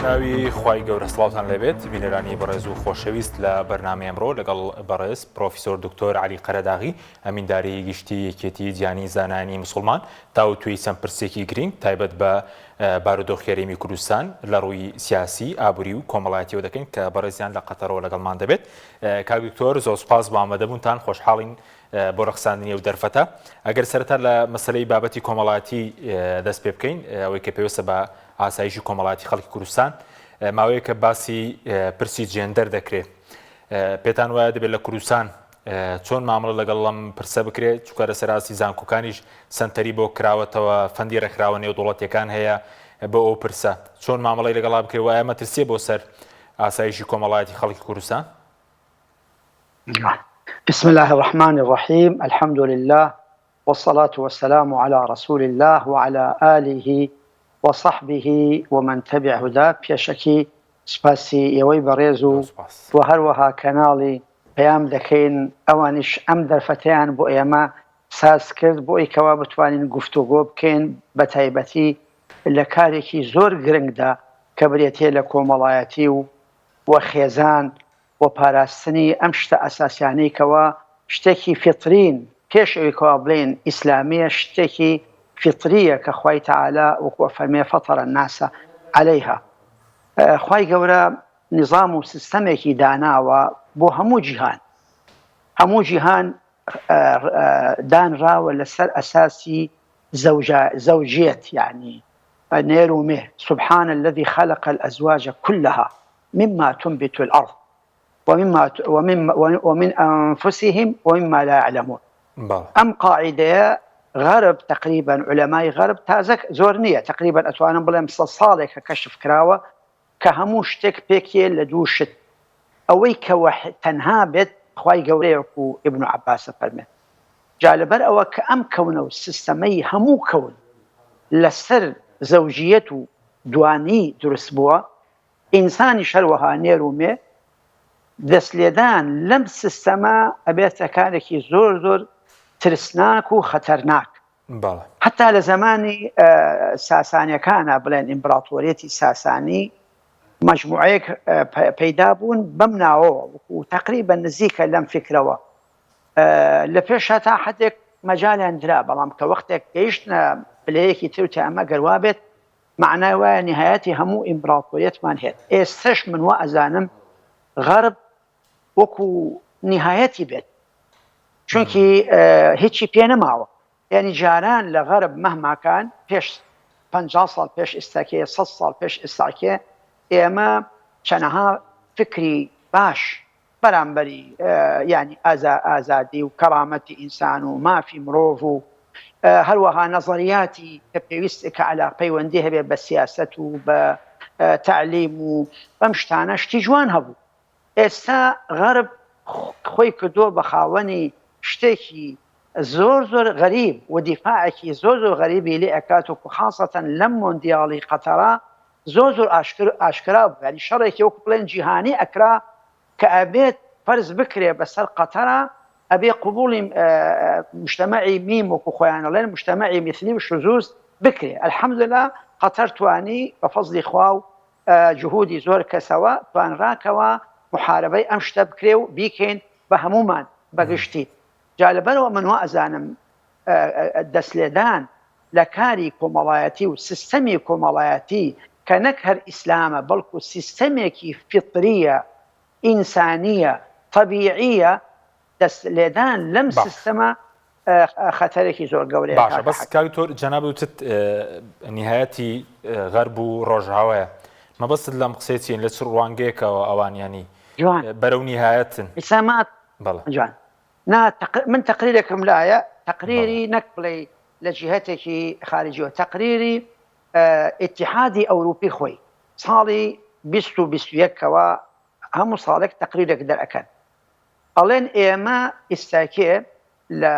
بەناوی خوای گەورە سڵاوتان لێبێت بینەرانی بەڕێز و خۆشەویست لە بەرنامەی ئەمڕۆ لەگەڵ بەڕێز پرۆفیسۆر دکتۆر عەلی قەرەداغی ئەمینداری گشتی یەکێتی جیهانی زانایانی موسڵمان تاوتوێی چەند پرسێکی گرینگ تایبەت بە بارودۆخی هەرێمی کوردستان لە ڕووی سیاسی، ئابووری و کۆمەڵایەتیەوە دەکەین کە بەڕێزیان لە قەتەرەوە لەگەڵمان دەبێت. کاک دکتۆر زۆر سوپاس بۆ ئامادەبوونتان، خۆشحاڵین بۆ ڕەخساندنی ئەو دەرفەتە. ئەگەر سەرەتا لە مەسەلەی بابەتی کۆمەڵایەتی دەست پێ بکەین، ئەوەی کە پێویستە بە ئاسایشی کۆمەڵایەتی خەڵکی کوردستان، ماوەیەکە باسی پرسی جێندەر دەکرێت. پێتان وایە دەبێت لە کوردستان چۆن مامەڵە لەگەڵ ئەم پرسە بکرێت، چونکە لەسەر ئاستی زانکۆکانیش سەنتەری بۆ کراوەتەوە، فەندی ڕێکخراوە نێودەوڵەتیەکان هەیە بۆ ئەو پرسە، چۆن مامەڵەی لەگەڵا بکرێت و ئایا مەترسیە بۆ سەر ئاسایشی کۆمەڵایەتی خەڵکی کوردستان؟ بسم الله الرحمن الرحیم الحمد لله والصلاة والسلام علی رسول الله وعلی آله وصحبه ومن تبع هداه پێشەکی سوپاسی ئێوەی بەڕێز و و هەروەها کەناڵی پەیام دەکەین ئەوانیش ئەم دەرفەتەیان بۆ ئێمە ساز کرد بۆ ئەوی کەوا بتوانین گفتوگۆ بکەین بە تایبەتی لە کارێکی زۆر گرنگدا کە برێتیە لە کۆمەڵایەتی و و خێزان و پاراستنی ئەم شتە ئەساسیانەی کەوا شتێکی فیترین پێش ئەوی کەوا بڵێین ئیسلامیە شتێکی فیتریە کە خوای تەعالا وەکو ئەفەرمێ فطر الناس علیها خوای گەورە نیزام و سیستەمێکی داناوە بۆ هەموو جیهان هەموو جیهان دانراوە لەسەر ئەساسی زەوجە زەوجیەت یعنی نێر و مێ سبحان الذي خلق الأزواج كلها مما تنبت الأرض ومما ومن أنفسهم ومما لا يعلمون ئەم قاعیدەیە غەرب تقریبا علەمای غەرب تازە زۆر نییە تقریبا ئەتوانم بڵێم سە ساڵێکە کەشف کراوە کە هەموو شتێک پێکێ لە دوو شت ئەوەی کە تەنها بێت خوای گەورەیە وەکو ابن عباس فەرمێت جا لەبەر ئەوە کە ئەم کەونە و سیستەمەی هەموو کەون لەسەر زەوجیەت و دوانی دروست بووە ئینسانیش هەروەها نێر و مێ، دەستلێدان لەم سیستەمە ئەبێتە کارێکی زۆر زۆر ترسناک و خەتەرناک. بەڵێ. هەتا لە زەمانی ساسانیەکانا بڵێن ئیمبراتۆریەتی ساسانی مەجموعەیەک پەیدا بوون بەم ناوەوە وەکو تەقریبەن نزیکە لەم فیکرەوە لە پێشا تا حدێک مەجالیان درا بەڵام کە وەختێک گەیشتنە پلەیەکی تر وتیان ئەمە گەر وابێت مەعنای وایە نیهایەتی هەموو ئیمبراتۆریەتمان هێت ئێستەش من وا ئەزانم غەرب وەکو نیهایەتی بێت چونکی هیچی پێ نەماوە یعنی جاران لە غەرب مەهماکان پێش 50 ساڵ پێش ئێستاکێ 100 ساڵ پێش ئێستاکێ ئێمە چەنەها فکری باش بەرامبەری یانی ئازادی و کەرامەتی ئینسان و مافی مرۆڤ و هەروەها نەزەریاتی کە پێویست کە عەلا پەیوەندی هەبێت بە سیاسەت و بە تەعلیم و بەم شتانە شتی جوان هەبوو ئێستا غەرب خۆی کردووە بە خاوەنی شتێکی زۆر زۆر غەریب و دیفاعێکی زۆر زۆر غەریبی لێ ئەکات و خاسەتەن لەم مۆندیاڵی قەتەرا زۆر زۆر ئاشکر ئاشکرا بوو یانی شەڕێکی وەکو بڵێن جیهانی ئەکرا کە ئەبێت فەرز بکرێ بەسەر قەتەرا ئەبێ قبوڵی مجتەمەعی میم وەکو خۆیان ئەڵێن مجتەمەعی میثلی و شزوز بکرێ الحمدللە قەتەر توانی بە فەزلی خوا و جهودی زۆر کەسەوە توانرا کەوا محاربەی ئەم شتە بکرێ و بیکەین بە هەموومان بەگشتی جا لەبەرئەوە من وا ئەزانم دەستلێدان لە کاری کۆمەڵایەتی و سیستەمی کۆمەڵایەتی کە نەک هەر ئیسلامە بەڵکو سیستەمێکی فیترییە، ئینسانییە، تەبیعییە، دەست لێدان لەم سیستەمە خەتەرێکی زۆر گەورەیە باشە بەس کاک دکتۆر جەنابت وتت نیهایەتی غەرب و ڕۆژئاوایە مەبەستت لەم قسەیە چیە لە چ ڕوانگەیەکەوە ئەوان یانی بەرەو نیهایەتن؟ بەڵێ. جوان نا من تەقریرێکم لایە تەقریری نەک بڵێی لە جیهەتێکی خارجیەوە تەقریری ئیتیحادی ئەوروپی خۆی ساڵی 20 و 21 کەوا هەموو ساڵێک تەقریرێک دەرئەکەن ئەڵێن ئێمە ئیستاکێ لە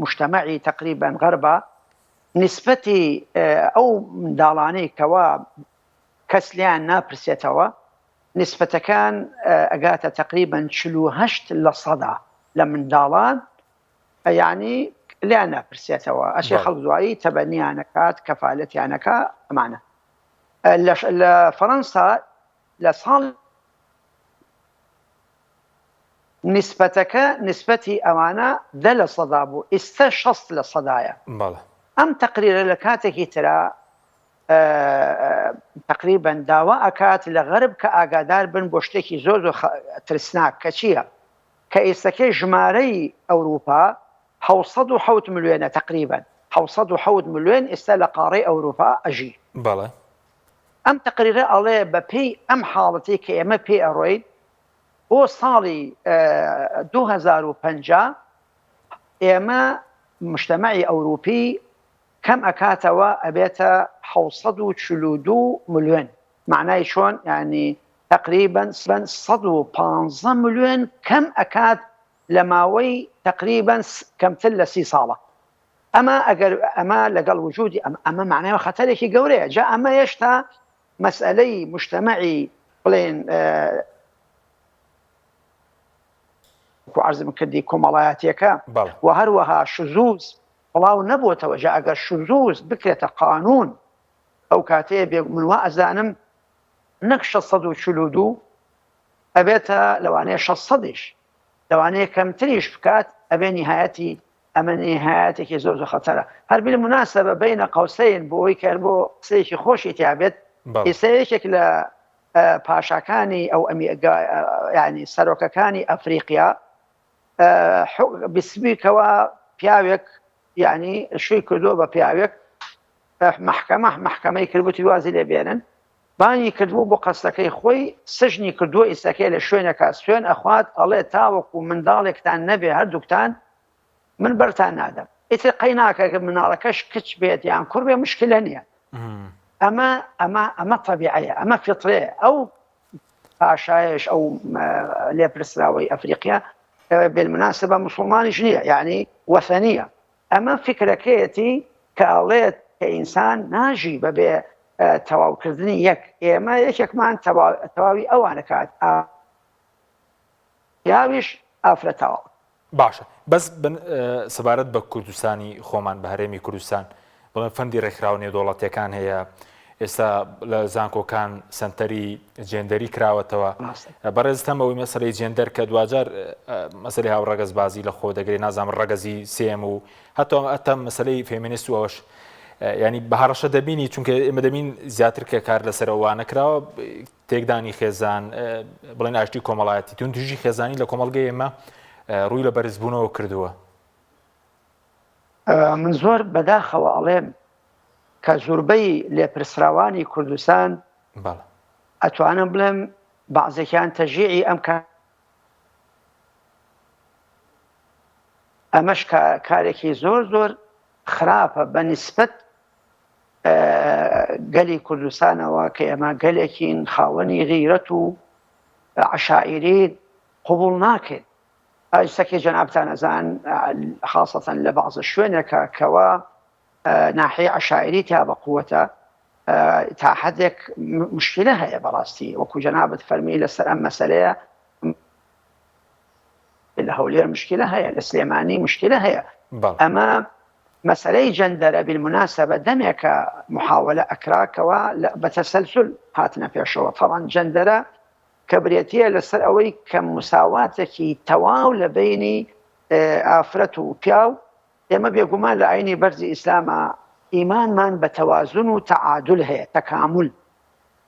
مجتەمەعی تقریبا غەربا نسبەتی ئەو منداڵانەی کەوا کەس لیان ناپرسێتەوە نیسبەتەکان ئەگاتە تەقریبەن 48 لە سەدا لە منداڵان یانی لێیان ناپرسێتەوە ئەشێ خەڵک دوایی تەبەنیان ئەکات کەفالەتیان ئەکا ئەمانە. لە فەرەنسا لە ساڵی نیسبەتەکە نیسبەتی ئەوانە دە لە سەدا بوو ئیستە 60 لە سەدایە. بەڵێ. ئەم تەقریرە لە کاتێکی ترا تەقریبەن داوا ئەکات لە غەرب کە ئاگادار بن بۆ شتێکی زۆر زۆر ترسناک کە چییە؟ کە ئێستەکەی ژمارەی ئەوروپا 707 ملیۆنە تەقریبەن 707 ملیۆن ئێستا لە قاڕەی ئەوروپا ئەژی. بەڵێ. ئەم تەقریرە ئەڵێ بە پێی ئەم حاڵەتەی کە ئێمە پێی ئەڕۆین بۆ ساڵی 2050 ئێمە مجتەمەعی ئەوروپی کەم ئەکاتەوە ئەبێتە 742 ملیۆن معنای چۆن یعنی تقریبا 115 ملیۆن کەم ئەکات لە ماوەی تقریبا کەمتر لە سی ساڵە ئەمە ئەگەر ئەمە لەگەڵ وجودی ئەم ئەمە معنای خەتەرێکی گەورەیە جا ئەمە هێشتا مەسئلەی مجتەمەعی بڵێن وەکو عەرزم کردی کۆمەڵایەتیەکە و هەروەها شزوز بڵاو نەبووتەوە جا ئەگەر شزوز بکرێتە قانون ئەو کاتەیە بێ من وا ئەزانم نەک 642 ئەبێتە لەوانەیە 600یش لەوانەیە کەمتریش بکات ئەبێ نهایەتی ئەمە نهایەتێکی زۆر زۆر خەتەرە هەر بالمناسبە بینە قوسین بۆ ئەوەی کە بۆ قسەیەکی خۆشی تیا بێت ئێستا یەکێک لە پاشاکانی ئەو ینی سەرۆکەکانی ئەفریقیا بسبیکەوە پیاوێک یعنی شوی کردووە بە پیاوێک محکەمە محکەمەی کردبووتی وازی لێ بێنن بانگی کردبوو بۆ قەسرەکەی خۆی سجنی کردووە ئیسەکەی لە شوێنێکا سوێن ئەخوات ئەڵێ تاوەکو منداڵێکتان نەبێ هەردووکتان من بەرتان نادەم ئیتر قەی ناکە کە مناڵەکەش کچ بێت یان کوڕ بێ مشکلە نییە ئەمە ئەمە ئەمە طبیعەیە ئەمە فطرەیە ئەو پاشایش ئەو لێپرسراوەی ئەفریقیا بالمناسبە مسلمانیش نییە یعنی وەثەنیە ئەمە فیکرەکەیەتی کە ئەڵێت کە ئینسان ناژی بەبێ تەواوکردنی یەک ئێمە یەکێکمان تەواوی ئەوانەکات پیاویش ئافرەت تەواو. باشە بەس سەبارەت بە کوردستانی خۆمان بە هەرێمی کوردستان بڵێن فەندی ڕێکخراوە نێودەوڵەتیەکان هەیە ئێستا لە زانکۆکان سەنتەری جێندەری کراوەتەوە بەڕێزت هەم ئەوەی مەسەلەی جێندەر کە دواجار مەسەلەی هاوڕەگەزبازی لە خۆ دەگرێت نازانم ڕەگەزی سێم و هەتا هەتا مەسەلەی فێمینست و ئەوەش ینی بە هەڕەشە دەبینی چونکە ئێمە دەبین زیاتر کە کار لەسەر ئەوانە کراوە تێکدانی خێزان بڵێن ئاشتی کۆمەڵایەتی توندتیژی خێزانی لە کۆمەڵگەی ئێمە ڕووی لە بەرزبوونەوە کردووە. من زۆر بەداخەوە ئەڵێم کە زوربەی لێپرسراوانی کوردستان ئەتوانم بڵێم بەعزێکیان تەژیعی ئەم کار ئەمەش کارێکی زۆر زۆر خراپە بە نیسبەت گەلی کوردستانەوە کە ئێمە گەلێکین خاوەنی غیرەت و عشائری قبول ناکەین ئایسەکەی جەنابتان ئەزان خاصەتەن لە بەعزە شوێنێکە کەوا ناحیەی عەشایری تیا بە قوەتە تا حدێک مشکلە هەیە بەڕاستی وەکو جەنابت فەرمی لەسەر ئەم مەسەلەیە لە هەولێر مشکلە هەیە لە سلێمانی مشکلە هەیە ئەمە مەسلەی جەندەرە بالمناسبە دەمێکە محاولە ئەکراکەوە بە تەسەلسل هاتنە پێشەوە تەڵان جەندەرە کە برێتییە لەسەر ئەوەی کە مساواتێکی تەواو لە بەینی ئافرەت و پیاو، ئێمە بێگومان لە ئاینی بەرزی ئیسلاما ئیمانمان بە تەوازن و تەعادول هەیە، تەکامول،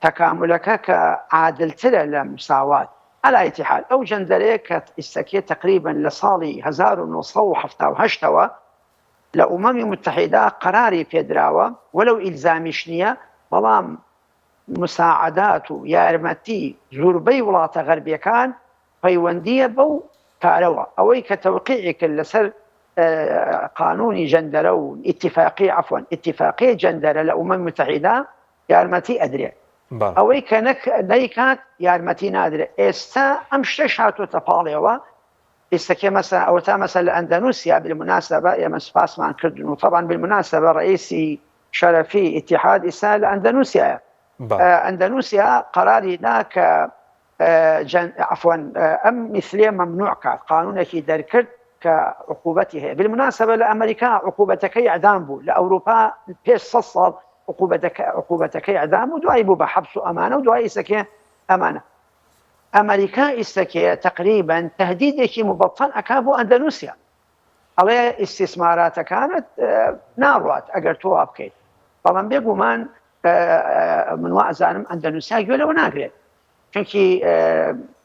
تەکامولەکە کە عادلترە لە مساوات، علی ایت حال ئەو جەندەرەیە کە ئیستەکێ تەقریبەن لە ساڵی 1978 ەوە لە ئومەمی متحیدە قەراری پێدراوە وەلەو ئیلزامیش نییە بەڵام مساعدات و یارمەتی زوربەی وڵاتە غەربیەکان پەیوەندیە بەو کارەوە ئەوەی کە تەوقیعی کرد لەسەر قانونی جەندەرە و ئیتیفاقی عەفوەن ئیتیفاقیە جەندەرە لە ئومەم متحیدە یارمەتی ئەدرێ ئەوەی کە نەک نەیکات یارمەتی نادرێ ئێستا ئەم شتەش هاتۆتە پاڵێەوە ئێستەکێ مەسە ئەوەتا مەسە لە ئەندەنوسیا بالمناسبە ئێمە سوپاسمان کردن و طبعا بالمناسبە ڕئیسی شەرەفی ئیتیحاد ئیستا لە ئەندەنوسیایە. ئەندەنوسیا قەراری دا کە عەفوەن ئەم میسلیە مەمنوع کات، قانونێکی دەرکرد کە عقوبەتی هەیە. بالمناسبە لە ئەمریکا عقوبەتەکەی ئیعدام بوو، لە ئەوروپا پێش سەد ساڵ عقوبەتەکە عقوبەتەکەی ئەدام و دوایی بوو بە حەبس و ئەمانە و دوایی ئیسەکێ ئەمانە ئەمریکا ئیستەکێ تەقریبەن تەهدیدێکی موبەتەن ئەکا بۆ ئەندەنوسیا ئەڵێ ئیستیسماراتەکانت ناڕوات ئەگەر تۆ وا بکەیت بەڵام بێگومان من وا ئەزانم ئەندەنوسیا گوێ لەوە ناگرێت چونکی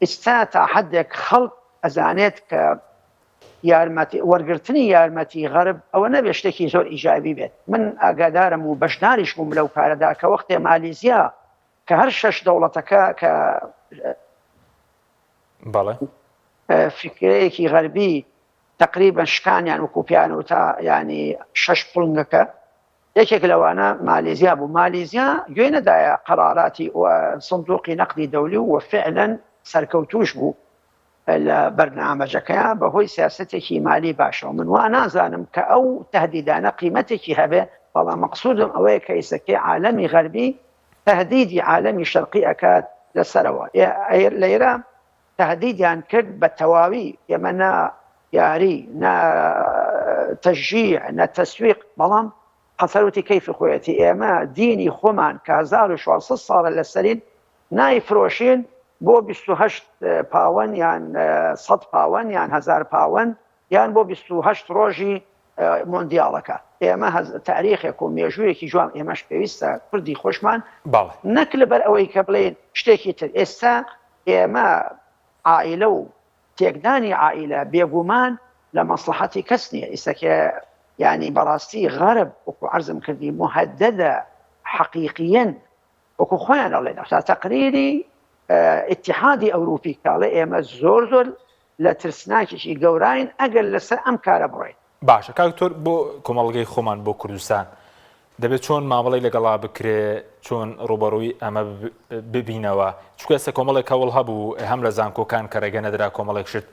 ئیستا تا حدێک خەڵک ئەزانێت کە یارمەتی وەرگرتنی یارمەتی غەرب ئەوە نەبێ شتێکی زۆر ئیجابی بێت من ئاگادارم و بەشداریش بووم لەو کارەدا کە وەختێ مالیزیا کە هەر شەش دەوڵەتەکە کە بەڵێ. فیکرەیەکی غەربی تەقریبەن شکانیان وەکو پێیان وتا یانی شەش پڵنگەکە یەکێک لەوانە مالیزیا بوو مالیزیا گوێ نەدایە قەراراتی سندوقی نەقدی دەولی و فعلا سەرکەوتوش بوو لە بەرنامەجەکەیان بەهۆی سیاسەتێکی مالی باشەوە من وا نازانم کە ئەو تهدیدانە قیمەتێکی هەبێ بەڵام مەقسودم ئەوەیە کە ئیسەکەی عالەمی غەربی تهدیدی عالەمی شەرقی ئەکات لەسەرەوە لەیرە تهدیدیان کرد بە تەواوی ئێمە نە یاری نە تەشجیع نە تەسویق بەڵام قەتەر وتی کەیفی خۆیەتی ئێمە دینی خۆمان کە 1400 ساڵە لەسەرین نایفرۆشین بۆ 28 پاوەن یان 100 پاوەن یان 1000 پاوەن یان بۆ 28 ڕۆژی مۆندیالەکە ئێمە تاریخێک و مێژوویەکی جوان ئێمەش پێویستە کوردی خۆشمان بەڵێ. نەک لەبەر ئەوەی کە بڵێین شتێکی تر ئێستا ئێمە عائیلە و تێکدانی عائیلە بێگومان لە مەسڵەحەتی کەس نییە ئیستا کێ یانی بەڕاستی غەرب وەکو عەرزم کردی موهەدەدە حەقیقیەن وەکو خۆیان ئەڵێن ئەوسا تەقریری ئیتیحادی ئەوروپی کە ئەڵێ ئێمە زۆر زۆر لە ترسناکێکی گەوراین ئەگەر لەسەر ئەم کارە بڕۆین. باشە کاک دکتۆر بۆ کۆمەڵگەی خۆمان بۆ کوردستان دەبێت چۆن مامەڵەی لەگەڵا بکرێ چۆن ڕوبەڕووی ئەمە ببینەوە چونکە ئێستا کۆمەڵێک هەوڵ هەبوو هەم لە زانکۆکان کە ڕێگە نەدرا کۆمەڵێک شت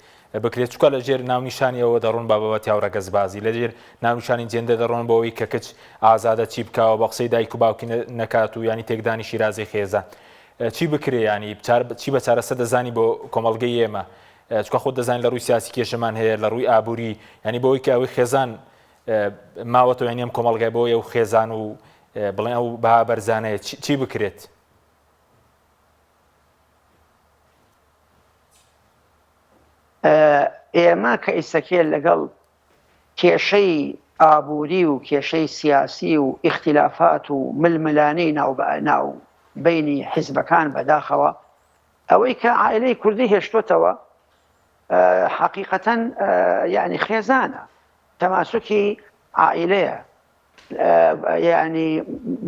بکرێت چونکە لە ژێر ناونیشانی ئەوە دەڕۆن بە بابەتی هاوڕەگەزبازی لە ژێر ناونیشانی جێندەر دەڕۆن بۆ ئەوەی کە کچ ئازادە چی بکاوە بە قسەی دایک و باوکی نەکات و ینی تێکدانی شیرازەی خێزان چی بکرێ ینی چی بە چارەسەر دەزانی بۆ کۆمەڵگەی ئێمە چونکە خۆت دەزانین لە ڕووی سیاسی کێشەمان هەیە لە ڕووی ئابووری ینی بۆی کە ئەوەی خێزان ماوەتەوە ینی ئەم کۆمەڵگای بۆ ئەو خێزان و بڵێن ئەو بەها بەرزانەیە چی بکرێت؟ ئێمە کە ئیسەکێ لەگەڵ کێشەی ئابووری و کێشەی سیاسی و ئیختلافات و ململانێی ناو ناو بینی حیزبەکان بەداخەوە ئەوەی کە عائلەی کوردی هێشتۆتەوە حەقیقەتەن یعنی خێزانە تەماسوکی عائلەیە یعنی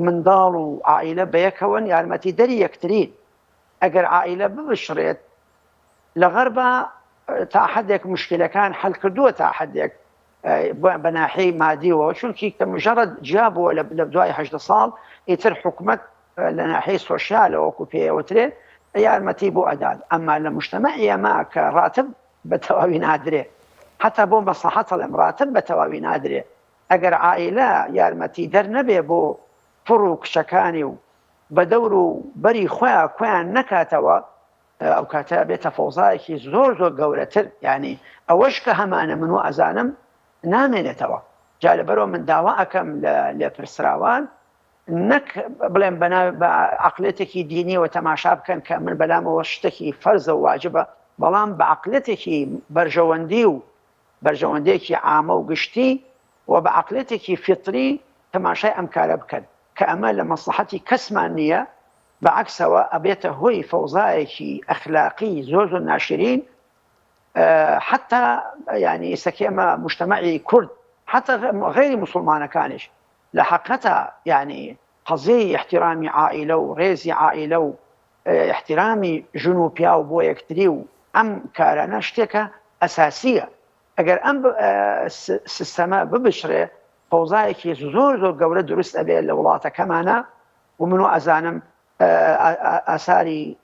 منداڵ و عائلە بەیەکەوەن یارمەتی دەری یەکترین ئەگەر عائیلە ببشڕێت لە غەربا تا حدێک مشکلەکان حل کردووە تا حدێک بە ناحیەی مادیەوە چونکی کە مجرد جیا بووە لە دوای هەدە ساڵ ئیتر حکومت لە ناحیەی سۆشیالەوە وەکو پێیەوترێ یارمەتی بۆ ئەدات ئەمما لە مجتەمەعی ئێمە کە ڕاتب بە تەواوی نادرێ حتا بۆ مەسڵەحەت ئەڵێم ڕاتب بە تەواوی نادرێ ئەگەر عائیلە یارمەتی دەر نەبێ بۆ کوڕ و کچەکانی و بە دەور و بەری خۆیان کۆیان نەکاتەوە ئەو کاتە بێتە فەوزایەکی زۆر زۆر گەورەتر یعنی ئەوەش کە هەمانە من و ئەزانم نامێنێتەوە جا لەبەرەوە من داوا ئەکەم لە لێپرسراوان نەک بڵێم بەنا بە عقلێتێکی دینیەوە تەماشا بکەن کە من بەلامەوە شتێکی فەرزە و واجبە بەڵام بە عقلێتێکی بەرژەوەندی و بەرژەوەندێکی عامە و گشتی و بە عقلێتێکی فیتری تەماشای ئەم کارە بکەن کە ئەمە لە مەسڵەحەتی کەسمان نییە، بە عەکسەوە ئەبێتە هۆی فەوزایەکی ئەخلاقی زۆر زۆر ناشرین، حەتا یانی ئیستا کە ئێمە موجتەمەعی کورد حەتا غەیری موسوڵمانەکانیش لە حەقەتا یانی قەزیەی ئیحتیرامی عائیلە و ڕێزی عائیلە و ئیحتیرامی ژن و پیاو بۆ یەکتری و ئەم کارانە شتێکە ئەساسیە ئەگەر ئەم سیستەمە ببچڕێ فەوزایەکی زۆر زۆر گەورە دروست ئەبێت لە وڵاتەکەمانە و من و ئەزانم ئاساری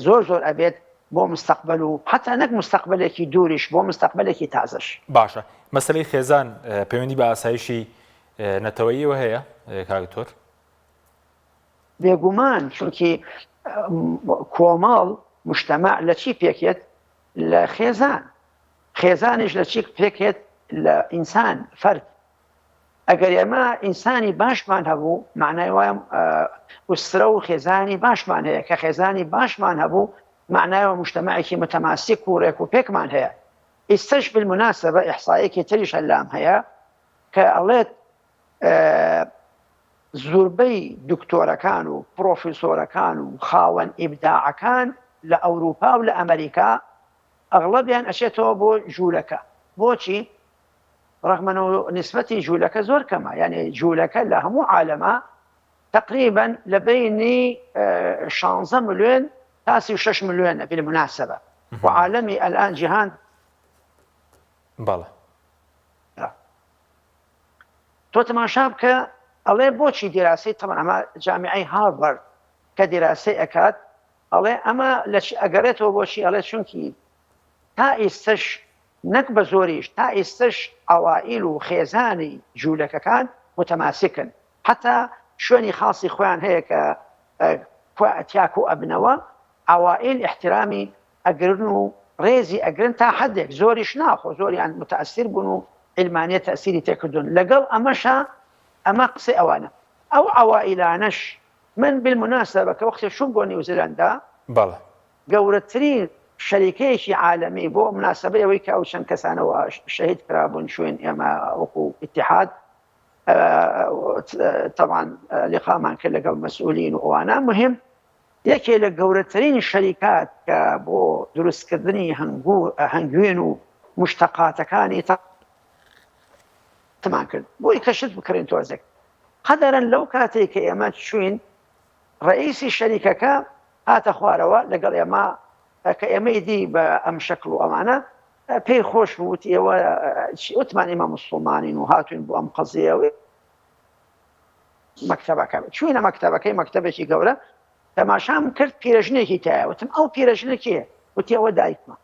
زۆر زۆر ئەبێت بۆ مستەقبل و حتا نەک مستەقبلێکی دووریش بۆ مستەقبلێکی تازەش. باشە مەسەلەی خێزان پەیوەندی بە ئاسایشی نەتەوەییەوە هەیە کاک دکتۆر؟ بێگومان چونکی کۆمەڵ مجتمع لە چی پێکێت لە خێزان خێزانیش لە چی پێکێت لە ئینسان فەرد. ئەگەر ئێمە ئینسانی باشمان هەبوو معنای وایە ئوسرە و خێزانی باشمان هەیە کە خێزانی باشمان هەبوو معنایەوە مجتەمعێکی متەماسیک و ڕێک و پێکمان هەیە ئیستەش بالمناسبە ئیحسایەکی تریش هەلام هەیە کە ئەڵێت زوربەی دکتۆرەکان و پرۆفیسۆرەکان و خاوەن ئیبداعەکان لە ئەوروپا و لە ئەمریکا ئەغڵەبیان ئەچێتەوە بۆ جوولەکە بۆچی؟ ڕەغمەن و نیسبەتی جوولەکە زۆر کەمە یعنی جوولەکە لە هەموو عالەما تقریبا لە بینی 16 ملیۆن تا 36 ملیۆنە بالمناسبە و عالەمی الان جیهان بەڵێ تۆ تەماشا بکە ئەڵێ بۆچی دیراسەی تەبعەن ئەمە جامیعەی هارڤارد کە دیراسەی ئەکات ئەڵێ ئەمە لە چ ئەگەڕێتەوە بۆچی ئەڵێ چونکی تا ئیستەش نەک بە زۆریش تا ئیستەش عەوائیل و خێزانی جوولەکەکان متماسکن حەتا شوێنی خاصی خۆیان هەیە کە تیا کۆ ئەبنەوە عەوائیل ئیحترامی ئەگرن و ڕێزی ئەگرن تا حەدێک زۆریش نا خۆ زۆریان متەئەسیر بوون و عیلمانیەت تەئسیری تێکردوون لەگەڵ ئەمەشا ئەمە قسەی ئەوانە ئەو عەوائیلانەش من بالمناسبە کە وەختێ چووم بۆ نیوزیلەندا بەڵێ. گەورەترین شەریکەیەکی عالەمی بۆ مناسبەی ئەوەی کە ئەو چەند کەسانەوە شەهید کرابوون چوین ئێمە وەکو ئیتیحاد تەبعەن لقامان کرد لەگەڵ مەسئولین و ئەوانە مهم یەکێ لە گەورەترین شەریکات کە بۆ دروستکردنی هەنگوین و مشتەقاتەکانی تمان کرد بۆی کە شت بکڕین تۆزێک قەدەرەن لەو کاتێک کە ئێمە چوین ڕئیسی شەریکەکە هاتە خوارەوە لەگەڵ ئێمە کە ئێمەی دی بە ئەم شەکل و ئەمانە پێی خۆش بوو وتی ئێوە وتمان ئێمە مسلمانین و هاتوین بۆ ئەم قەزیە مەکتەبەکە چوینە مەکتەبەکەی مەکتەبێکی گەورە تەماشام کرد پیرەژنێکی تایە وتم ئەو پیرەژنە کێ وتی ئەوە دایکمە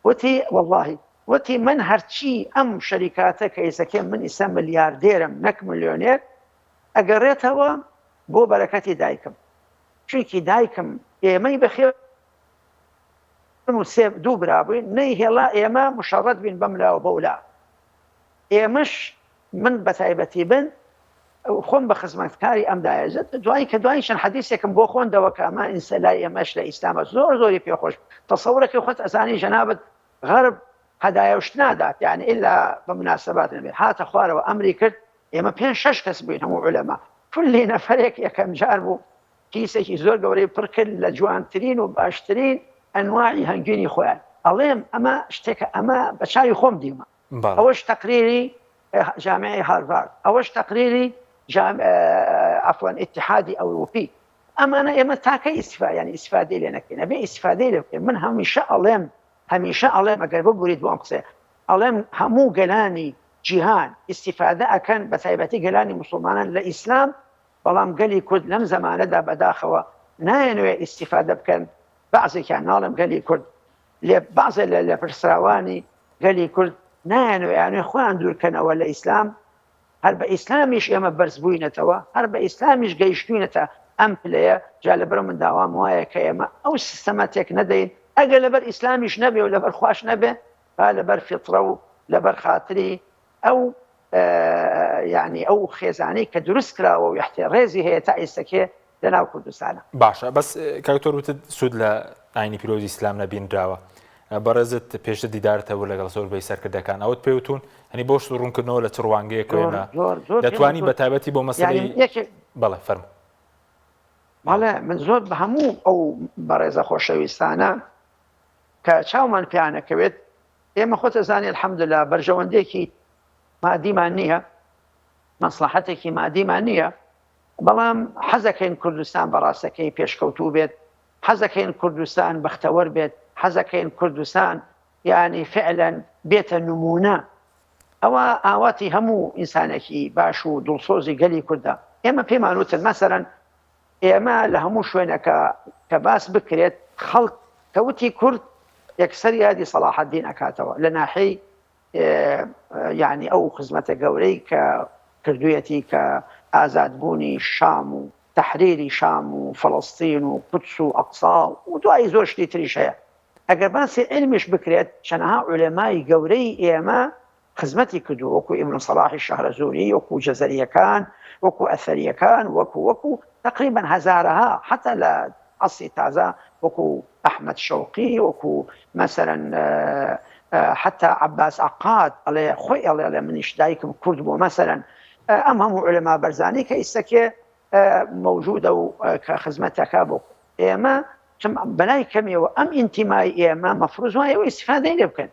وتی واللهی وتی من هەرچی ئەم شەریکاتە کە ئێسەکێ من ئیسە ملیاردێرم نەک ملیۆنێر ئەگەڕێتەوە بۆ بەرەکەتی دایکم چونکی دایکم ئێمەی بەخێ و سێ دوو برا بووین نەیهێڵا ئێمە مشەڕەت بین بەملاوە بەولا ئێمەش من بەتایبەتی بن خۆم بە خزمەتکاری ئەم دایەزت دوایی کە دوایی چەند حەدیسێکم بۆ خۆندەوە کە ئەمە ئینسە لای ئێمەش لە ئیسلامە زۆر زۆری پێخۆش تەسەورەکەی خۆت ئەزانی جەنابت غەرب هەدایە و شت نادات یعنی ئیلا بە مناسبات نەبێت هاتە خوارەوە ئەمری کرد ئێمە پێ شەش کەس بووین هەموو عولەما کولی نەفەرێک یەکەم جار بوو کیسێکی زۆر گەورەی پڕ کرد لە جوانترین و باشترین ئەنواعی هەنگوینی خۆیان ئەڵێم ئەمە شتێکە ئەمە بە چاوی خۆم دیومە ئەوەش تەقریری جامعی هارڤارد ئەوەش تەقریری عفوان ئیتحادی ئەوروپی ئەمانە ئێمە تاکە ئیسفا یعنی ئیسفادەی لێ نەکەین ئەبێ ئیسفادەی لێ بکەین من هەمیشە ئەڵێم هەمیشە ئەڵێم ئەگەر ببوریت بۆ ئەم قسەیە ئەڵێم هەموو گەلانی جیهان ئیسیفادە ئەکەن بە تایبەتی گەلانی مسلمانان لە ئیسلام بەڵام گەلی کورد لەم زەمانەدا بەداخەوە نایەنەوێ ئیسیفادە بکەن بەعزێکیان ناڵێم گەلی کورد لێ بەعزێ لە لێپرسراوانی گەلی کورد نایانەوێ یانێ خۆیان دوورکەنەوە لە ئیسلام هەر بە ئیسلامیش ئێمە بەرز بووینەتەوە هەر بە ئیسلامیش گەیشتوینەتە ئەم پلەیە جا لەبەر من داوام وایە کە ئێمە ئەو سیستەمە تێک نەدەین ئەگەر لەبەر ئیسلامیش نەبێ و لەبەر خواش نەبێ با لەبەر فیترە و لەبەر خاتری ئەو یعنی ئەو خێزانەی کە دروست کراوە و یحتێ ڕێزی هەیە تا ئێستەکێ لە ناو کوردستانە. باشە بەس کاک دکتۆر وتت سوود لە ئاینی پیرۆزی ئیسلام نەبینراوە بەڕێزت پێشتر دیدارت هەبوو لەگەڵ زۆربەی سەرکردەکان ئەوت پێ وتون هەنی بۆ شت ڕوونکردنەوە لە چ ڕوانگەیەک زۆر ئێمە زۆر زۆر پێم دەتوانی وتون بە تایبەتی بۆ یعنی مەسەلەی یەکێک بەڵێ فەرموو بەڵێ من زۆر بە هەموو ئەو بەڕێزە خۆشەویستانە کە چاومان پیانەکەوێت ئێمە خۆت ئەزانی الحمدللە بەرژەوەندێکی مادیمان نییە مەسڵەحەتێکی مادیمان نییە بەڵام حەزەکەین کوردستان بە ڕاستەکەی پێشکەوتوو بێت، حەزەکەین کوردستان بەختەوەر بێت، حەزەکەین کوردستان یانی فعلەن بێتە نموونە. ئەوە ئاواتی هەموو ئینسانێکی باش و دڵسۆزی گەلی کوردە. ئێمە پێمان وتن مەسەلەن ئێمە لە هەموو شوێنەکە کە باس بکرێت خەڵک کە وتی کورد یەکسەر یادی سەڵاحەدین ئەکاتەوە لە ناحیەی یانی ئەو خزمەتە گەورەی کە کردویەتی کە ئازادبوونی شام و تەحریری شام و فەڵەستین و قودس و ئەقسا و دوایی زۆر شتی تریش هەیە ئەگەر باسی عیلمیش بکرێت چەنەها عولەمای گەورەی ئێمە. خزمەتی کردووە وەکو ئیبن سەڵاحی شەهرەزووری وەکو جەزەرییەکان وەکو ئەثەرییەکان وەکو وەکو تەقریبەن هەزارەها حەتا لە عەسری تازە وەکو ئەحمەد شەوقی وەکو مەسەلەن حەتا عەباس عەقاد ئەڵێ خۆی ئەڵێ ئەڵێ منیش دایکم کورد بووە مەسەلەن ئەم هەموو عولەما بەرزانەی کە ئیستەکێ مەوجودە و کە خزمەتەکە بۆ ئێمە بەلای کەمیەوە ئەم ئینتیمای ئێمە مەفروز وایە ئەوە ئیستیفادەی لێ بکەن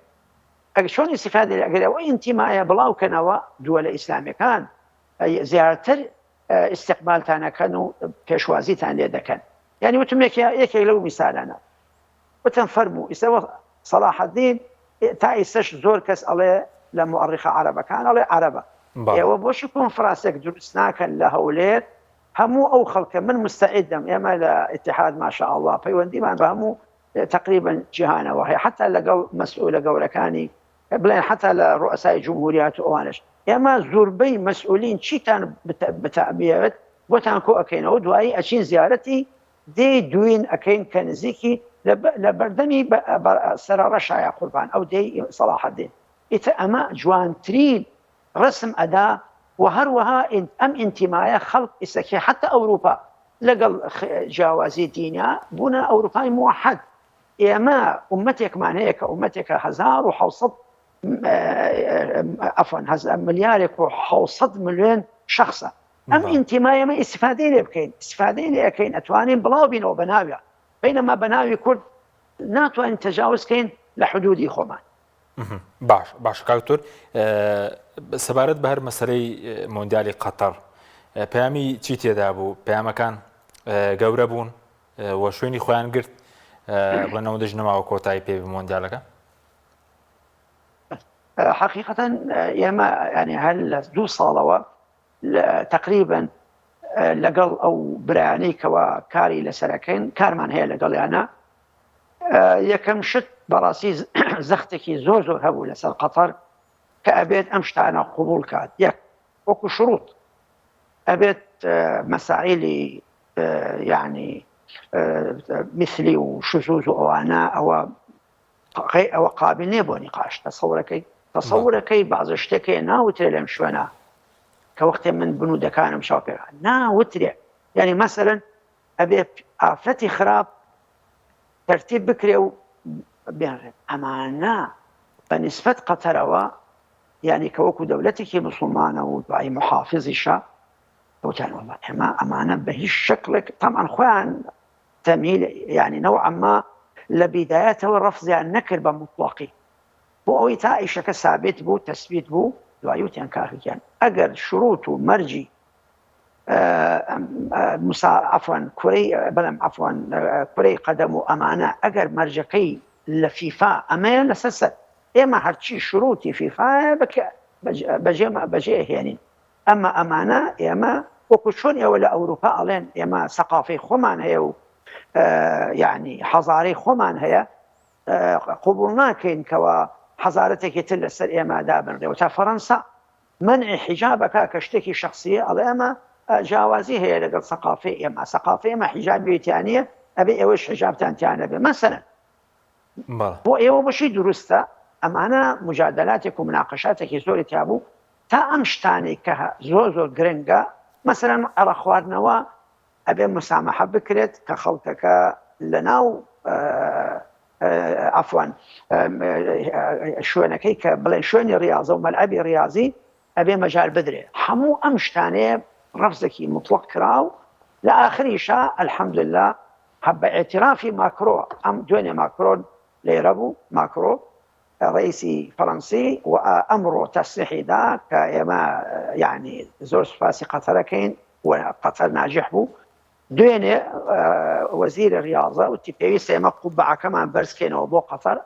ئەگەر چۆن ئیستیفادە لێ ئەگەر ئەوە ئینتیمایە بڵاو کەنەوە دووەلە ئیسلامیەکان زیاتر ئیستقبالتان ئەکەن و پێشوازیتان لێ دەکەن یعنی وتم یەکێک لەو میسالانە وتم فەرموو ئیستا سەڵاحەدین تا ئیستەش زۆر کەس ئەڵێ لە موئەڕیخە عەرەبەکان ئەڵێ عەرەبە ئێوە بۆچی کۆنفرانسێک دروست ناکەن لە هەولێر هەموو ئەو خەڵکە من مستعدم ئێمە لە اتحاد ما شاء الله پەیوەندیمان بە هەموو تقریبا جیهانەوە هەیە حتا لەگەڵ مەسئولە گەورەکانی بڵێن حتا لە ڕوئسای جمهوریات و ئەوانش ئێمە زۆربەی مەسئولین چیتان بتابێت بۆتان کۆ ئەکەینەوە دوایی ئەچین زیارەتی دێی دوین ئەکەین کە نزیکی لە بەردەمی سەرەڕەشایە قوربان ئەو دێی سەڵاحەدین ئیتر ئەمە جوانترین ڕسم ئەدا و هەروەها ئەم ئینتیمایە خەڵک ئیسەکێ حتا ئەوروپا لەگەڵ جیاوازی دینیا بوونە ئەوروپای موحد ئێمە ئومەتێکمان هەیە کە ئومەتێکە 1970 عفوا ملیارێک و 600 ملیۆن شخصە ئەم ئینتیمایە ئێمە ئیسفادەی لێ بکەین ئیسفادەی لێ ئەکەین ئەتوانین بڵاو بینەوە بە ناویا بینەما بە ناوی کورد ناتوانین تەجاوز کەین لە حدودی خۆمان. باش باش کاک دکتۆر سەبارەت بە هەر مەسەلەی مۆندیالی قەتەر پەیامی چی تێدا بوو پەیامەکان گەورە بوون و شوێنی خۆیان گرت بڵێنەوە دژ نەماوە کۆتایی پێ مۆندیالەکە حقیقەتەن ئێمە ینی هەر لە دوو ساڵەوە تەقریبەن لەگەڵ ئەو برایانەی کەوا کاری لەسەرەکەین کارمان هەیە لەگەڵیانە یەکەم شت بەڕاستی زەختێکی زۆر زۆر هەبوو لەسەر قەتەر کە ئەبێت ئەم شتانە قوبول کات یەک وەکو شروط ئەبێت مەسائلی یعنی مثلی و شزوز و ئەوانە ئەوە ئەوە قابل نییە بۆ نیقاش تەسەورەکەی تەسەورەکەی بازە شتێک هەیە ناوترێ لەم شوێنە کە وەختێ من بنودەکانم چاو پێ ناوترێ یعنی مەسەلەن ئەبێ ئافرەتی خراپ تەرتیب بکرێ و بێنرێت ئەمانە بە نسبەت قەتەرەوە یعنی کە وەکو دەولەتێکی مسلمانە و دوایی محافزیشە وتیان وەڵا ئێمە ئەمانە بە هیچ شکلێک تەمان خۆیان تەمیل یعنی نەوعا ما لە بیدایەتەوە ڕەفزیان نەکرد بە موتڵەقی بۆ ئەوەی تا ئیشەکە سابت بوو تەسبیت بوو دوایی وتیان کاکە گیان ئەگەر شروط و مەرجی مسا عفوان کورەی بەڵام عفوان کورەی قەدەم و ئەمانە ئەگەر مەرجەکەی لە فیفا ئەمەیە لەسەر سەر ئێمە هەرچی شروطی فیفا بەجێ بەجێ هێنین ئەمە ئەمانە ئێمە وەکو چۆن ئێوە لە ئەوروپا ئەڵێن ئێمە سەقافەی خۆمان هەیە و یعنی حەزارەی خۆمان هەیە قبول ناکەین کەوا حەزارەتێکی تر لەسەر ئێمە دابنرێ و تا فەرەنسا مەنعی حیجابەکە کە شتێکی شخصیە ئەڵێ ئەمە جیاوازی هەیە لەگەڵ سەقافەی ئێمە سەقافەی ئێمە حیجابی تیانە ئەبێ ئێوەش حیجابتان تیانە بێ مەسەلەن بۆ ئێوە بۆچی دروستە ئەمانە مجادلاتێک و مناقەشاتێکی زۆری تیابوو تا ئەم شتانەی کە زۆر زۆر گرنگە مەسەلەن عەڕە خواردنەوە ئەبێ مسامەحە بکرێت کە خەڵکەکە لەناو عەفوان شوێنەکەی کە بڵێن شوێنی ڕاضە و مەلعەبی ڕاضی ئەبێ مەجال بدرێ هەموو ئەم شتانەیە ڕەفزێکی مطلق کراو لە ئاخریشا الحمدلله هە بە ئیعترافی ماکرۆ ئەم دوێنێ ماکرۆن لێرە بوو ماکرۆ ڕەئیسی فەرەنسی و ئەمڕۆ تەسریحی دا کە ئێمە یانی زۆر سوپاسی قەتەرەکەین و قەتەر ناجح بوو دوێنێ وەزیری ڕاضە وتی پێویستە ئێمە قوبعەکەمان بەرزکەینەوە بۆ قەتەر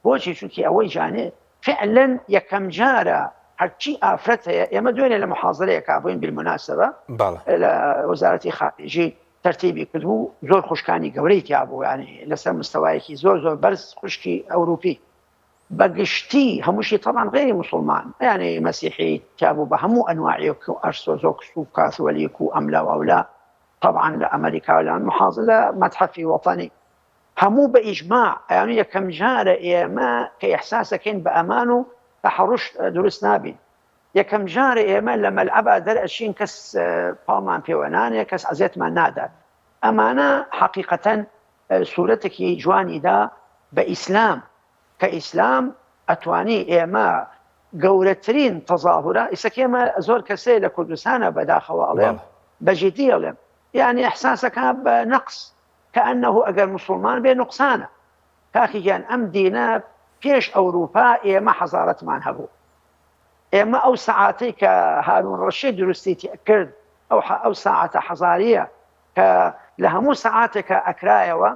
بۆچی چونکی ئەوەی جانێ فعلا یەکەم جارە هەرچی ئافرەت هەیە ئێمە دوێنێ لە محازرەیەکا بووین بالمناسبە لە وەزارەتی خارجی تەرتیبی کردبوو زۆر خوشکانی گەورەی تیا بوو یانی لەسەر مستەوایەکی زۆر زۆر بەرز خوشکی ئەوروپی بە گشتی هەمووشی تەبان غەیری موسڵمان یانی مەسیحی تیا بوو بە هەموو ئەنواعیەک و ئەرسۆزۆکس و کاثۆلیک و ئەملا و ئەولا تەبان لە ئەمریکا و لە محاز لە مەتحەفی وەتەنی هەموو بە ئیجماع ئەیان یەکەم جارە ئێمە کە ئیحساسەکەین بە ئەمان و. تەحەڕوش دروست نابین. یەکەم جارە ئێمە لە مەلعەبا دەرئەچین کەس پاڵمان پێوە نانێ، کەس عەزێتمان نادات. ئەمانە حەقیقەتەن سورەتێکی جوانی دا بە ئیسلام کە ئیسلام ئەتوانی ئێمە گەورەترین تەزاهورە ئیسە کە ئێمە زۆر کەسێ لە کوردستانە بەداخەوە ئەڵێم بە جدی ئەڵێم یانی ئیحساسەکا بە نەقس کەئەنەه ئەگەر موسڵمان بێ نوقسانە کاکی گیان ئەم دینە پێش ئەوروپا ئێمە حەزارەتمان هەبوو ئێمە ئەو سەعاتەی کە هارون ڕەشید دروستی کرد ئەو ئەو ساعەتە حەزاریە کە لە هەموو سەعاتێکا ئەکرایەوە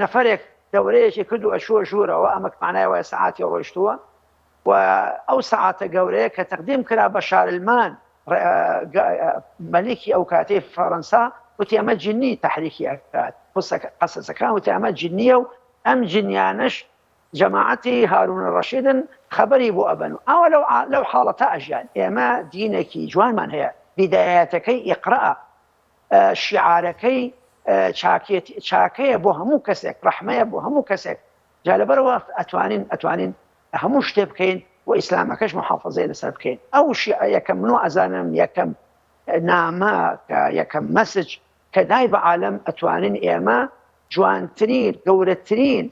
نەفەرێک دەورەیەکی کرد و ئەچووە ژوورەوە ئەمە مانای وایە سەعاتی ڕۆیشتووە و ئەو سەعاتە گەورەیە کە تەقدیم کرا بە شارلمان مەلیکی ئەو کاتەی فەڕەنسا وتی ئەمە جنی تەحریکی ئەکات قەسەسەکان وتی ئەمە جنیە و ئەم جنیانەش جەماعەتی هارون ڕەشیدن خەبەری بۆ ئەبەن و ئاوا لەو لەو حاڵەتە ئەژیان ئێمە دینێکی جوانمان هەیە بیدایەتەکەی ئیقرا شیعارەکەی چاکێتی چاکەیە بۆ هەموو کەسێک ڕەحمەیە بۆ هەموو کەسێک جا لەبەرەوە ئەتوانین ئەتوانین هەموو شتێ بکەین و ئیسلامەکەش محافظەی لەسەر بکەین ئەو شیعە یەکەم من و ئەزانم یەکەم نامە کە یەکەم message کە دای بە عالەم ئەتوانین ئێمە جوانترین گەورەترین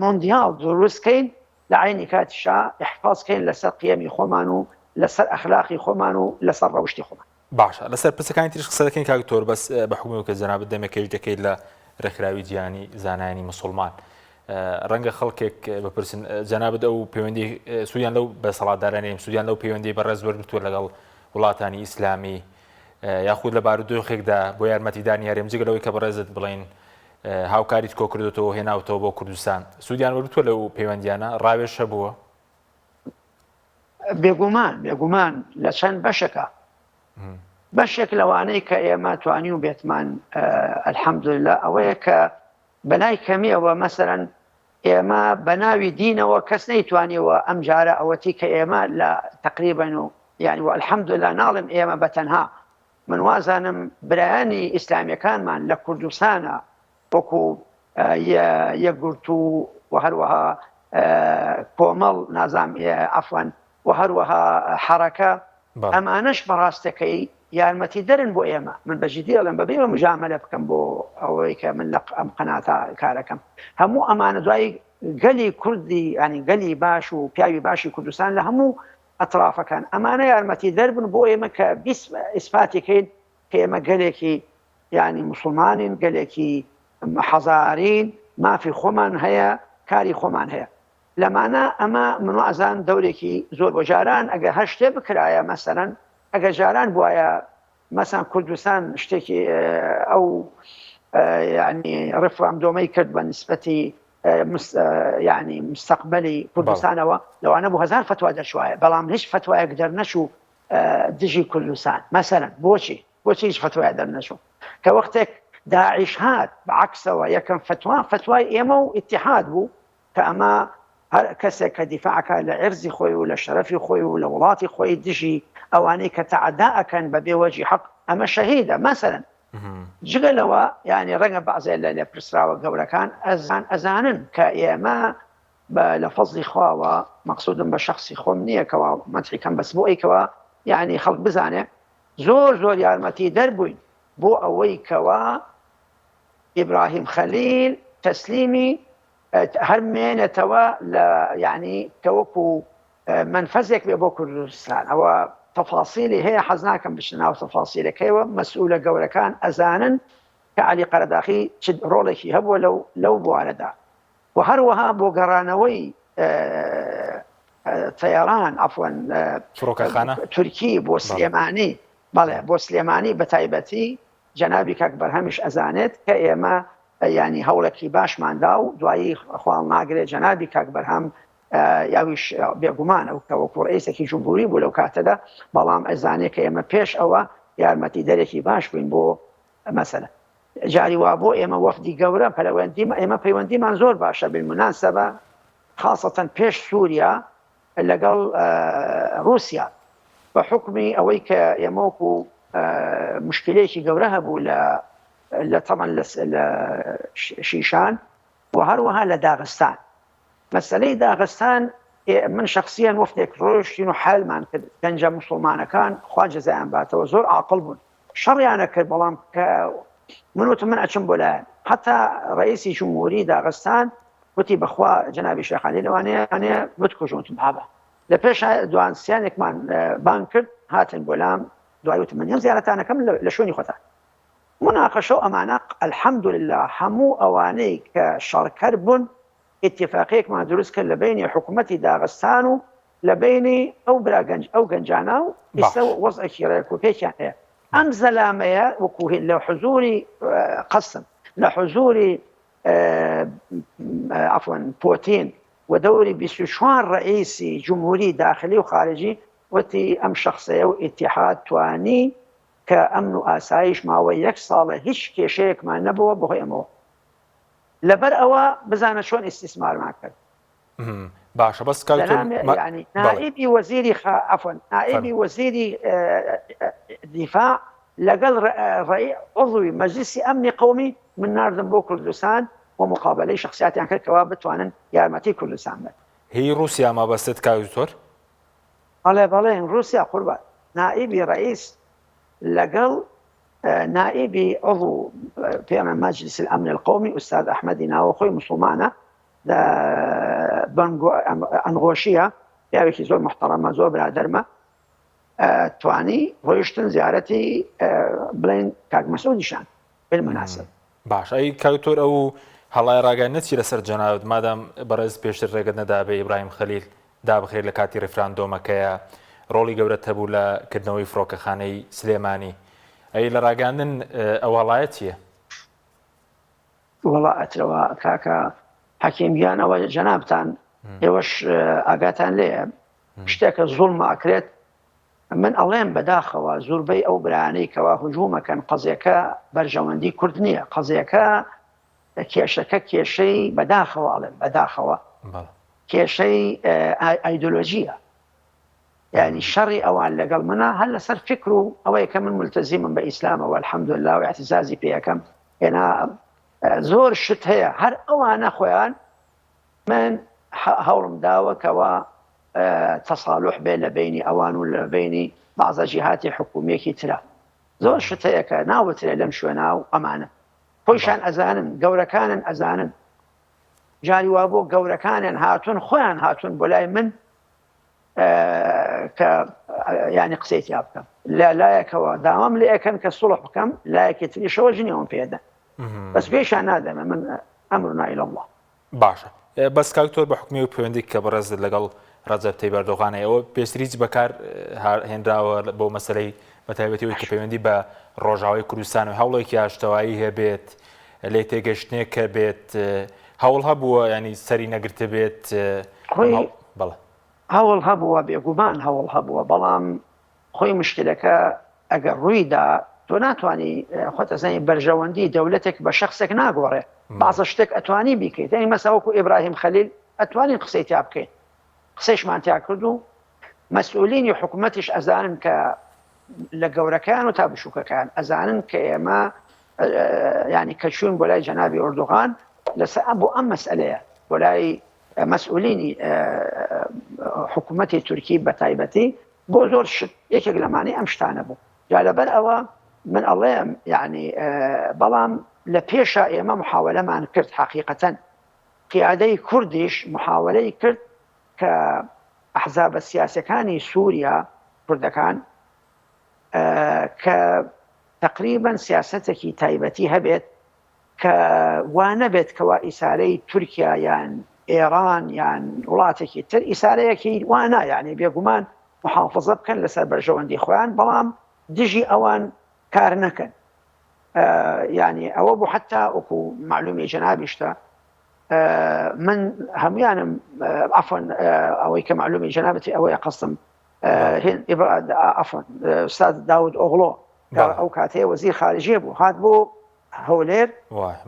مۆندیال دروست کەین لە عەینی کاتیشا ئیحفاز کەین لەسەر قیەمی خۆمان و لەسەر ئەخلاقی خۆمان و لەسەر ڕەوشتی خۆمان. باشە لەسەر پرسەکانی تریش قسە دەکەین کاک دکتۆر بەس بە حوکمی کە جەنابت دەمێکەیش دەکەیت لە ڕێکخراوی جیهانی زانایانی مسوڵمان ڕەنگە خەڵکێک بپرسن جەنابت ئەو پەیوەندی سوودیان لەو بەسەڵاتدارانەی سوودیان لەو پەیوەندی بەڕێز وەرگرتووە لەگەڵ وڵاتانی ئیسلامی یاخود لە بارودۆخێکدا بۆ یارمەتیدانی هەرێم جگە لەوەی کە بەڕێزت بڵین هاوکاریت کۆ کردوتەوە هێناوتەوە بۆ کوردستان سوودیان وەرگرتووە لەو پەیوەندیانە ڕاوێژ هەبووە؟ بێگومان بێگومان لە چەند بەشەکە بەشێک لەوانەی کە ئێمە توانی و بێتمان الحەمدلله ئەوەیە کە بەلای کەمیەوە مەسەرەن ئێمە بە ناوی دینەوە کەس نەیتوانیوە ئەم جارە ئەوەتی کە ئێمە لە تقریبن و یعنی و الحەمدلله ناڵم ئێمە بە تەنها من وازانم برایانی ئیسلامیەکانمان لە کوردستانە وەکو یەکگرتوو و هەروەها کۆمەڵ نازام عەفوەن و هەروەها حەڕەکە ئەمانەش بەڕاستەکەی یارمەتی دەرن بۆ ئێمە من بە جدی ئەڵێم بەبێ مجاملە بکەم بۆ ئەوەی کە من لە ئەم قەناتە کارەکەم هەموو ئەمانە دوای گەلی کوردی ینی گەلی باش و پیاوی باشی کوردستان لە هەموو ئەترافەکان ئەمانە یارمەتی دەربن بۆ ئێمە کە ئیسپاتی کەین کە ئێمە گەلێکی یانی موسڵمانین گەلێکی حەزارین مافی خۆمان هەیە کاری خۆمان هەیە لەمانە ئەمە من وازان دەورێکی زۆر بۆ جاران ئەگەر هەر شتێ بکرایە مەسەرەن ئەگەر جاران بواە مەسان کوردستان شتێکی ئەو ینی ڕفراندۆمەی کرد بە نسبەتی ینی مستەقبلی کوردستانەوە لەوانە بۆ هزار فتوا دەرچوایە بەڵام هیچ فتوایەک دەرنەچوو دژی کوردستان مەسەرەن بۆچی بۆچی هیچ فەتوایە دەرنەچوو کە وەختێک داعش هات بەعەکسەوە یەکەم فەتوا فەتوای ئێمە و ئیتیحاد بوو کە ئەمە هەر کەسێک کە دیفاعکە لە عرزی خۆی و لە شەرەفی خۆی و لە وڵاتی خۆی دژی ئەوانەی کە تەعەدا ئەکەن بە بێ وەجی حەق ئەمە شەهیدە مەسەلەن جگە لەوە یانی ڕەنگە بەعزێ لە لێپرسراوە گەورەکان ئەزان ئەزانن کە ئێمە بە لە فەزڵی خواوە مەقسودم بە شەخسی خۆم نییە کەوا مەدحی کەم بەس بۆ ئەی کەوا یانی خەڵک بزانێ زۆر زۆر یارمەتی دەر بووین بۆ ئەوەی کەوا ئیبراهیم خەلیل تەسلیمی هەر مێنێتەوە لە یعنی کە وەکو مەنفەزێک بێ بۆ کوردستان ئەوە تەفاسیلی هەیە حەز ناکەم بچنە ناو تەفاسیلەکەیەوە مەسئولە گەورەکان ئەزانن کە عەلی قەرەداخی چ ڕۆڵێکی هەبووە لەو لەو بوارەدا و هەروەها بۆ گەڕانەوەی تەیەران عەفوەن فڕۆکەخانە تورکی بۆ سلێمانی بەڵێ بۆ سلێمانی بە تایبەتی جەنابی کاک بەرهەمیش ئەزانێت کە ئێمە ینی هەوڵێکی باشماندا و دوایی خواڵ ناگرێت جەنابی کاک بەرهەم ئەویش بێگومان ئەو کە وەکو ڕئیسێکی جمهوری بوو لەو کاتەدا بەڵام ئەزانێت کە ئێمە پێش ئەوە یارمەتی دەرێکی باش بووین بۆ مەسەلە جاری وابۆ ئێمە وەفدی گەورە پەلەوەندی ئێمە پەیوەندیمان زۆر باشە بالمناسبە خاصەتەن پێش سووریا لەگەڵ رووسیا بە حکومی ئەوەی کە ئێمە وەکو مشکلەیەکی گەورە هەبوو لە لە تەمەن لە شیشان و هەروەها لە داغستان مەسلەی داغستان. من شخصیان وەفتێک ڕۆشتین و حلمان کرد گەنجە مسلمانەکان خوا جزایان باتەوە زۆر عاقڵ بوون شەڕیانە کرد بەڵام کە من وتم من ئەچم بۆ لایەن حتا ڕئیسی جمهوری داغستان وتی بەخوا جەنابی شێخانی لەوانەیە بتکوژم وتم بابە لە پێش دوان سیانێکمان بانگ کرد هاتن بۆ لام دوای وتم من یەم زیارەتانەکەم لە شوێنی خۆتان مناقەشە و ئەمانە الحمدلله هەموو ئەوانەی کە شەڕکەر بوون ئیتیفاقیەکمان دروست کرد لە بینی حکوومەتی داغستان و لە بینی ئەو برا گەنج ئەو گەنجانە و ئیستا وەزعێکی ڕێک و پێکیان هەیە ئەم زەلامەیە وەکو لە حزوری قەسم لە حزوری عفوا پۆتین و دەوری 24 ڕئیسی جمهوری داخلی و خارجی وتی ئەم شخصەیە و ئیتیحاد توانی کە ئەمن و ئاسایش ماوەی یەک ساڵە هیچ کێشەیەکمان نەبووە بەهۆی ئەمەوە لەبەر ئەوە بزانە چۆن ئیستیسمارمان کرد. باشە بەس کاک دکتۆر یانی نائیبی وەزیری عەفوەن نائیبی وەزیری دیفاع لەگەڵ ڕەئی عضوی مەجلیسی ئەمنی قەومی من ناردم بۆ کوردستان و مقابلەی شخصیاتیان کرد کەوا بتوانن یارمەتی کوردستان بن. هی ڕوسیا مەبەستت کاک دکتۆر؟ بەڵێ بەڵێ ڕوسیا قوربان نائیبی ڕەئیس لەگەڵ نائیبی عضو پێڵێن مەجلیس الامن القومی ئوستاد ئەحمەدی ناوەخۆی موسڵمانە لە ئەنغۆشیە پیاوێکی زۆر محتەڕەمە زۆر برادەرمە توانی ڕۆیشتن زیارەتی بڵێن کاک مەسعودیشان بالمناسب باش ئەی کاک دکتۆر ئەو هەڵای ڕاگەیاندنە چی لەسەر جەنابت مادام بەڕێز پێشتر ڕێگەت نەدابێ ئیبراهیم خەلیل دابخرێت لە کاتی ڕیفراندۆمەکەیە ڕۆڵی گەورەت هەبوو لە کردنەوەی فڕۆکەخانەی سلێمانی ئەی لە ڕاگەاندن ئەو هەڵایە چییە؟ وەڵا ئەترەوە کاکە حەکیم گیان ئەوە جەنابتان ئێوەش ئاگاتان لێیە شتێکە زوڵم ئەکرێت من ئەڵێم بەداخەوە زوربەی ئەو برانەی کەوا هجوومەکەن قەزیەکە بەرژەوەندی کورد نییە قەزیەکە کێشەکە کێشەی بەداخەوە ئەڵێم بەداخەوە کێشەی ئایدۆلۆژیە یعنی شەڕی ئەوان لەگەڵ منە هەر لەسەر فکر و ئەوەیە کە من ملتەزیمم بە ئیسلامەوە الحمدلله و اعتزازی پێ ئەکەم هێنا زۆر شت هەیە هەر ئەوانە خۆیان من هەوڵم داوە کەوا تەساڵح بێ لە بینی ئەوان و لە بینی بازە جیهاتی حکومیەکی ترە زۆر شت هەیە کە ناوترێ لەم شوێنە و ئەمانە خۆیشان ئەزانن گەورەکانن ئەزانن جاری وا بۆ گەورەکانیان هاتون خۆیان هاتون بۆ لای من کە ینی قسەی تیا بکەم لە لایەکەوە داوام لێ ئەەکەن کە سڵح بکەم لایەکی تریشەوە ژنیەوەم پێدە بەس پێشان نادەمە من ئەمرنا إلى الله باشە بەس کاک دکتۆر بە حوکمی و پەیوەندی کە بەڕێزت لەگەڵ ڕەجەب تەیب ئەردۆغان هەیە ئەوە پێشتر هیچ بەکار هێنراوە بۆ مەسەلەی بە تایبەتی ئەوەی کە پەیوەندی بە ڕۆژاوای کوردستان و هەوڵێکی ئاشتەوایی هەبێت لێ تێگەشتنێک کە بێت هەوڵ هەبووە ینی سەری نەگرتبێت بەڵێ هەوڵ هەبووە بێگومان هەوڵ هەبووە بەڵام خۆی مشکلەکە ئەگەر ڕوویدا تۆ ناتوانی خۆت ئەزانی بەرژەوەندی دەولەتێک بە شەخسێک ناگۆڕێ بازە شتێک ئەتوانی بیکەیت یعنی مەسا وەکو ئیبراهیم خەلیل ئەتوانین قسەی تیا بکەین قسەیشمان تیا کرد و مەسئولینی حکوومەتیش ئەزانن کە لە گەورەکان و تا بچووکەکان ئەزانن کە ئێمە ینی کە چوون بۆ لای جەنابی ئۆردوغان لەسەر بۆ ئەم مەسئلەیە بۆ لای مەسئولینی حکوومەتی تورکی بە تایبەتی بۆ زۆر شت یەکێک لەمانەی ئەم شتانە بوو جا لەبەر ئەوە من ئەڵێم یعنی بەڵام لە پێشا ئێمە محاولەمان کرد حقیقەتەن قیادەی کوردیش محاولەی کرد کە ئەحزابە سیاسەکانی سووریا کوردەکان کە تقریبا سیاستێکی تایبەتی هەبێت کە وا نەبێت کەوا ئیسارەی تورکیا یان ئێران یان وڵاتێکی تر ئیسارەیەکی وا نا یعنی بێگومان محافظە بکەن لەسەر بەرژەوەندی خۆیان بەڵام دژی ئەوان کار نەکەن یعنی ئەوە بوو حتا وەکو معلومی جەنابیشتە من هەمویانم عفوا ئەوەی کە معلومی جەنابەتی ئەوەیە قەستم عفوا استاد داود ئۆغڵۆ ئەو کاتەیە وەزیر خارجیە بوو هات بۆ هەولێر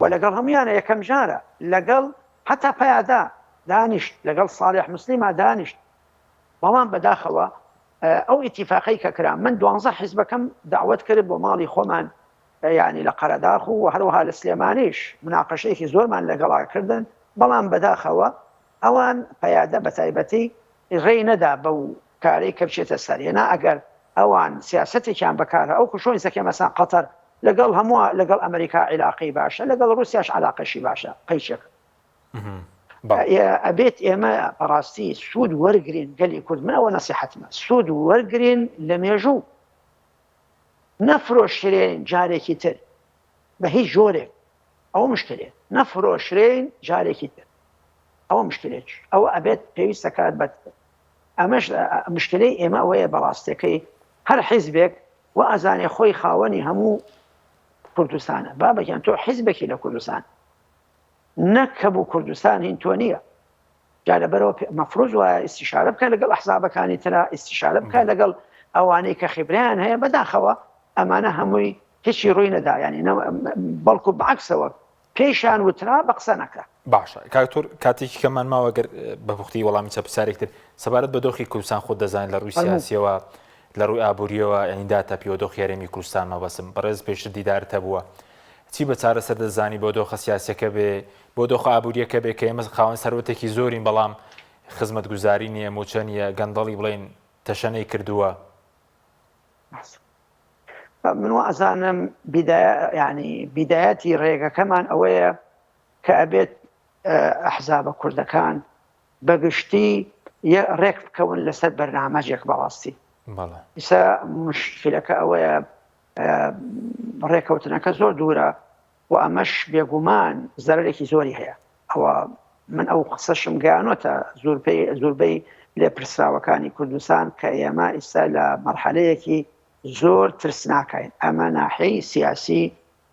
و لەگەڵ هەمویانە یەکەم جارە لەگەڵ حتا پەیادا دانیشت لەگەڵ ساڵح مسلیما دانیشت بەڵام بەداخەوە ئەو ئیتیفاقەی کە کرا من دوانزە حیزبەکەم داوت کرد بۆ ماڵی خۆمان ینی لە قەرەداخ و هەروەها لە سلێمانیش مناقەشەیەکی زۆرمان لەگەڵا کردن بەڵام بەداخەوە ئەوان پەیادە بە تایبەتی. ڕێی نەدا بەو کارەی کە بچێتە سەر یەنا ئەگەر ئەوان سیاسەتێکیان بەکارە ئەو کوشۆن زەکێ مەسان قەتەر لەگەڵ هەموو لەگەڵ ئەمریکا عیلاقەی باشە لەگەڵ رووسیاش علاقەشی باشە قەیچێک ئەبێت ئێمە بەڕاستی سوود وەرگین گەلی کورد من ئەوە نەسیحەتمە سوود وەرگین لە مێژوو نەفرۆشرێن جارێکی تر بە هیچ جۆرێک ئەوە مشکلێ نەفرۆشرێن جارێکی تر ئەوە مشکلێک ئەوە ئەبێت پێویستە کات بە ئەمەش مشکلەی ئێمە ئەوەیە بەڕاستەکەی هەر حیزبێک و ئەزانێ خۆی خاوەنی هەموو کوردستانە بابەکیان تۆ حیزبێکی لە کوردستان نەک هەبوو کوردستان هین تۆ نییە جا لەبەرەوە مەفروز وایە ئیستیشارە بکە لەگەڵ ئەحزابەکانی ترا ئیستیشارە بکە لەگەڵ ئەوانەی کە خیبرەیان هەیە بەداخەوە ئەمانە هەمووی هیچی ڕووی نەدا ینی بەڵکو بەعکسەوە پێشان وترا بە قسە نەکرا. باشە کاک تۆر کاتێکی کەممان ماوە گەر بە پوختی وەڵامی چەند پرسیارێک تر سەبارەت بە دۆخی کوردستان خۆت دەزانیت لە ڕووی سیاسیەوە لە ڕووی ئابووریەوە یعنی داتەپیوە دۆخی هەرێمی کوردستان مەبەستم بەڕێز پێشتر دیدارت هەبووە چی بە چارەسەر دەزانی بۆ دۆخە سیاسیەکە بێ بۆ دۆخە ئابووریەکە بێ کە ئێمە خاوەن سەروەتێکی زۆرین بەڵام خزمەتگوزاری نییە مووچە نییە گەندەڵی بڵێین تەشەنەی کردووە. من وا ئەزانم یعنی بیدایەتی ڕێگەکەمان ئەوەیە کە ئەبێت ئەحزابە کوردەکان بەگشتی ڕێک بکەون لەسەر بەرنامەجێک بەڕاستی ئیسا مشکلەکە ئەوەیە ڕێکەوتنەکە زۆر دوورە و ئەمەش بێگومان زەرەرێکی زۆری هەیە ئەوە من ئەو قسەشم گەیانۆتە زۆربەی زۆربەی لێپرسراوەکانی کوردستان کە ئێمە ئیستا لە مەرحەلەیەکی زۆر ترسناکاین ئەمە ناحەی سیاسی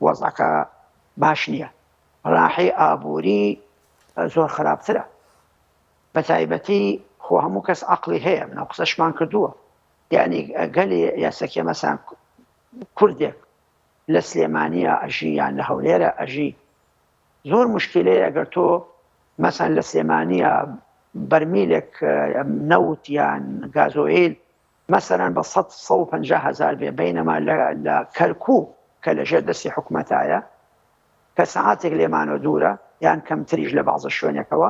وەزعەکە باش نییە ڕاحی ئابووری زۆر خراپترە بە تایبەتی خۆ هەموو کەس عقلی هەیە منەو قسەشمان کردووە یعنی گەلی یاسەکێ مەسان کوردێک لە سلێمانیە ئەژی یان لە هەولێرە ئەژی زۆر مشکلەیە ئەگەر تۆ مەسەن لە سلێمانیە بەرمیلێک نەوت یان گازۆیل مەسەلەن بە 100 150 هزار بێ بینەما لە کەرکوک کە لەژێر دەستی حکومەتایە کە سەعاتێک لێمانەوە دوورە یان کەمتریش لە بەعزە شوێنێکەوە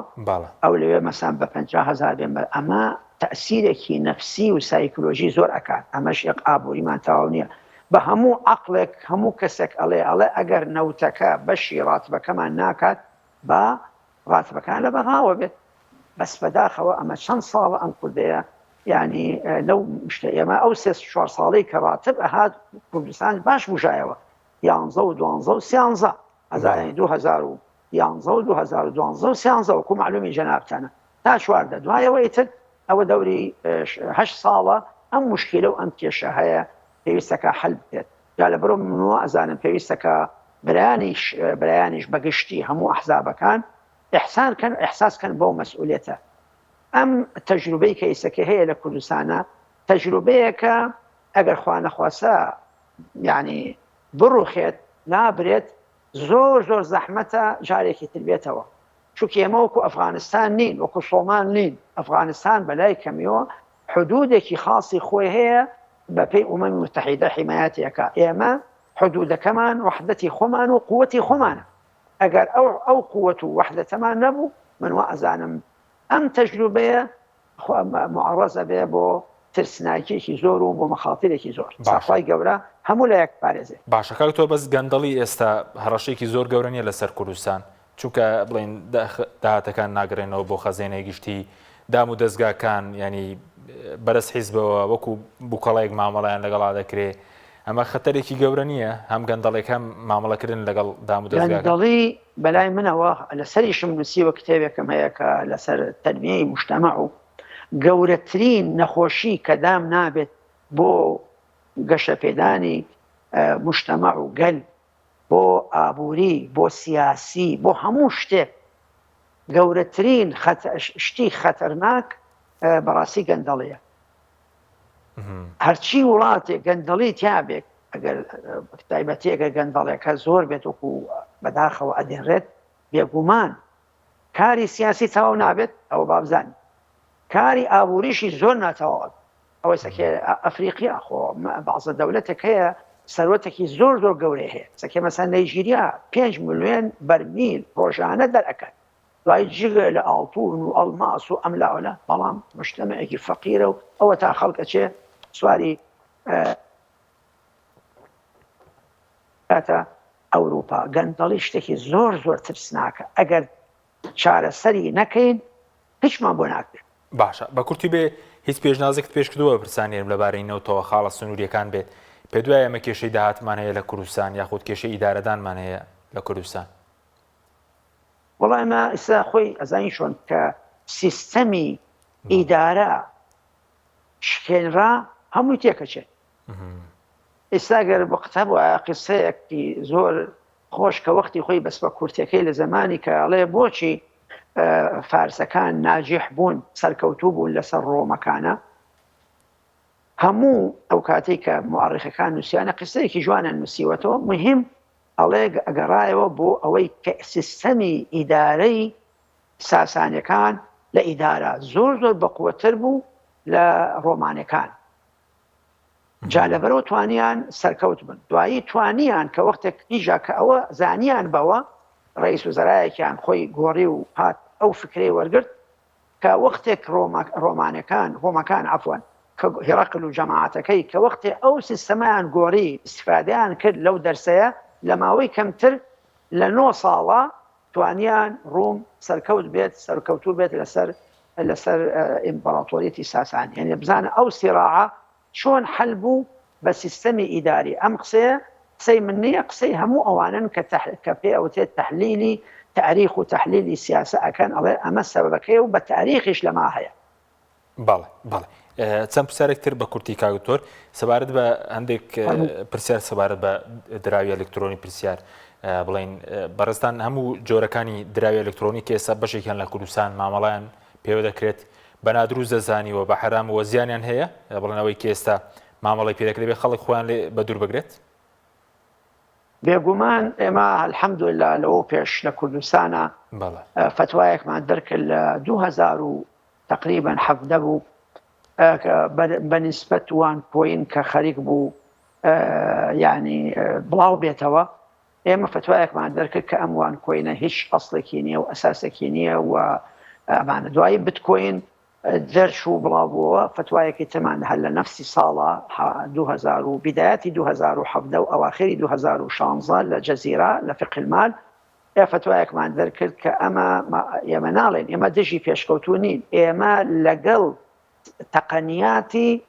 ئەو لەوێ مەسان بە 50 هزار بێ ئەمە تەسیرێکی نەفسی و سایکلۆژی زۆر ئەکات ئەمەش یەک ئابووریمان تەواو نییە بە هەموو عەقڵێک هەموو کەسێک ئەڵێ ئەڵێ ئەگەر نەوتەکە بەشی ڕاتبەکەمان ناکات با ڕاتبەکان لە بەغاوە بێت بەس بەداخەوە ئەمە چەند ساڵە ئەم کوردەیە یعنی لەو شتە ئێمە ئەو سێ چوار ساڵەی کە ڕاتب ئەهات کوردستان باش بژایەوە یانزە و دوانزە و سیانزە هەزارانی 2011 و 2012 و سیانزە وەکو معلومی جەنابتانە تا چواردە دوایەوە ئیتر ئەوە دەوری هەشت ساڵە ئەم مشکلە و ئەم کێشە هەیە پێویستەکە حل بکرێت جا لە بەرەو منەوە ئەزانم پێویستەکە برایانیش برایانیش بەگشتی هەموو ئەحزابەکان ئیحسان کەن ئیحساس کەن بەو مەسئولیەتە ئەم تەجروبەی کە ئیسەکە هەیە لە کوردستانە تەجروبەیەکە ئەگەر خوانەخواسە یعنی بڕوخێت نابرێت زۆر زۆر زەحمەتە جارێکی تر بێتەوە چونکە ئێمە وەکو ئەفغانستان نین وەکو سۆمال نین ئەفغانستان بەلای کەمیەوە حدودێکی خاصی خۆی هەیە بەپێی ئومەمی متحیدە حیمایەتی ئەکا ئێمە حدودەکەمان وەحدەتی خۆمان و قوتی خۆمانە ئەگەر ئەو ئەو قوت و وەحدەتەمان نەبوو من وا ئەزانم ئەم تەجروبەیە معڕەزە بێ بۆ ترسناکیەکی زۆر و بۆ مەخاترێکی زۆر باشە. خوای گەورە هەموو لایەک پارێزێ. باشە کاک تۆ بەس گەندەڵی ئێستا هەڕەشەیەکی زۆر گەورە نیە لەسەر کوردستان چونکە بڵێن داهاتەکان ناگەڕێنەوە بۆ خەزێنەی گشتی دام و دەزگاکان ینی بەرەس حیزبەوە وەکو بوکەڵەیەک مامەڵیان لەگەڵا دەکرێ ئەمە خەتەرێکی گەورە نییە هەم گەندەڵێک هەم مامەڵەکردن لەگەڵ دام و دەزگاکان گەندەڵی بەلای منەوە لەسەریشم نووسیوە کتێبێکم هەیە کە لەسەر تەنمیەی مجتەمع و گەورەترین نەخۆشی کە دام نابێت بۆ گەشەپێدانی مجتەمع و گەل بۆ ئابووری بۆ سیاسی بۆ هەموو شتێک گەورەترین شتی خەتەرناک بەڕاستی گەندەڵیە هەرچی وڵاتێک گەندەڵی تیابێت ئەگەر تایبەتی ئەگەر گەندەڵێکە زۆر بێت وەکو بەداخەوە ئەدێنرێت بێگومان کاری سیاسی تەواو نابێت ئەوە بابزانین کاری ئابووریشی زۆر ناتەواوە ئەوەی سەکێ ئەفریقیا خۆ بەعزە دەولەتێک هەیە سەروەتێکی زۆر زۆر گەورەی هەیە سەکێ مەسەن نەیجیریا 5 ملیۆن بەرمیل ڕۆژانە دەرئەکات. دوای جگە لە ئاڵتون و ئەڵماس و ئەم لاولا بەڵام مجتەمعێکی فەقیرە و ئەوە تا خەڵک ئەچێ سواری کاتە ئەوروپا. گەندەڵی شتێکی زۆر زۆر ترسناکە ئەگەر چارەسەری نەکەین هیچمان بۆ ناکرێت. باشە بە کورتی بێ هیچ پێشنازێکت پێش کردووە بەرپرسانی هەرێم لەبارەی نەوتەوە خاڵە سنووریەکان بێت پێت وایە ئێمە کێشەی داهاتمان هەیە لە کوردستان یاخود کێشەی ئیدارەدانمان هەیە لە کوردستان؟ وەڵا ئێمە ئیستا خۆی ئەزانی چۆن کە سیستەمی ئیدارە شکێنرا هەمووی تێکەچێت. ئیستا گەر وەقت هەبوایە قیسەیەکی زۆر خۆش کە وەختی خۆی بەس بە کورتەکەی لە زەمانی کە ئەڵێ بۆچی فارسەکان ناجیح بوون سەرکەوتوو بوون لەسەر ڕۆمەکانە هەموو ئەو کاتێک کە معڕخەکان نووسیانە قسەیەکی جوانە نووسیوەتەوە مهم ئەڵێ گەڕایەوە بۆ ئەوەی کە سیستەمی ئیدارەی ساسانەکان لە ئیدارە زۆر زۆر بەقوەتر بوو لە ڕۆمانەکان جا لەبەرەوە توانیان سەرکەوت بن دوایی توانیان کە وەختێک ئیجا کە ئەوە زانیان بەوە ڕئیس وزەرایەکیان خۆی گۆڕی و هات ئەو فکرەی وەرگرت کە وەختێک ڕۆمانەکان ڕۆمەکان عەفوەن کە هێڕەقل و جەماعەتەکەی کە وەختێ ئەو سیستەمەیان گۆڕی ئیستیفادەیان کرد لەو دەرسەیە لە ماوەی کەمتر لە نۆ ساڵە توانیان ڕوم سەرکەوت بێت سەرکەوتوو بێت لەسەر لەسەر ئیمپراتۆریەتی ساسانی یعنی بزانە ئەو سیراعە چۆن حل بوو بە سیستەمی ئیداری ئەم قسەیە قسەی من نییە قسەی هەموو ئەوانن کە تح... کە پێ ئەوتێت تحلیلی تاریخ و تحلیلی سیاسە ئەکەن ئەڵێ ئەمە سەبەبەکەی و بە تاریخیش لەما هەیە. بەڵێ بەڵێ چەند پرسیارێک تر بە کورتی کاک دکتۆر سەبارەت بە هەندێک پرسیار سەبارەت بە دراوی ئەلکترۆنی پرسیار بڵین بەڕێزتان هەموو جۆرەکانی دراوی ئەلکترۆنی کە ئێستا بەشێکیان لە کوردستان مامەڵیان پێوە دەکرێت بە نادروست دەزانیوە بە حەرام وە زیانیان هەیە بڵێنەوەی کە ئێستا مامەڵی پێ دەکرێت بێ خەڵک خۆیان لێ بە دوور بگرێت؟ بێگومان ئێمە الحمدللە لەوە پێش لە کوردستانە فەتوایەکمان دەرکرد لە 2000 و تقریبا 17 بوو بە نسبەت وان کۆین کە خەریک بوو یعنی بڵاو بێتەوە ئێمە فتوایەکمان دەرکرد کە ئەم وان کۆینە هیچ ئەسڵێکی نییە و ئەساسێکی نییە و ئەمانە دوایی بتکۆین دەرچوو بڵاو بووەوە فتوایەکی ترمان هەر لە نەفسی ساڵە 2000 و بدایەتی 2017 و ئەواخری 2016 لە جەزیرە لە فقه المال ئێ فتوایەکمان دەرکرد کە ئەمە ئێمە ناڵێن ئێمە دژی پێشکەوتوو نین ئێمە لەگەڵ تەقەنیاتی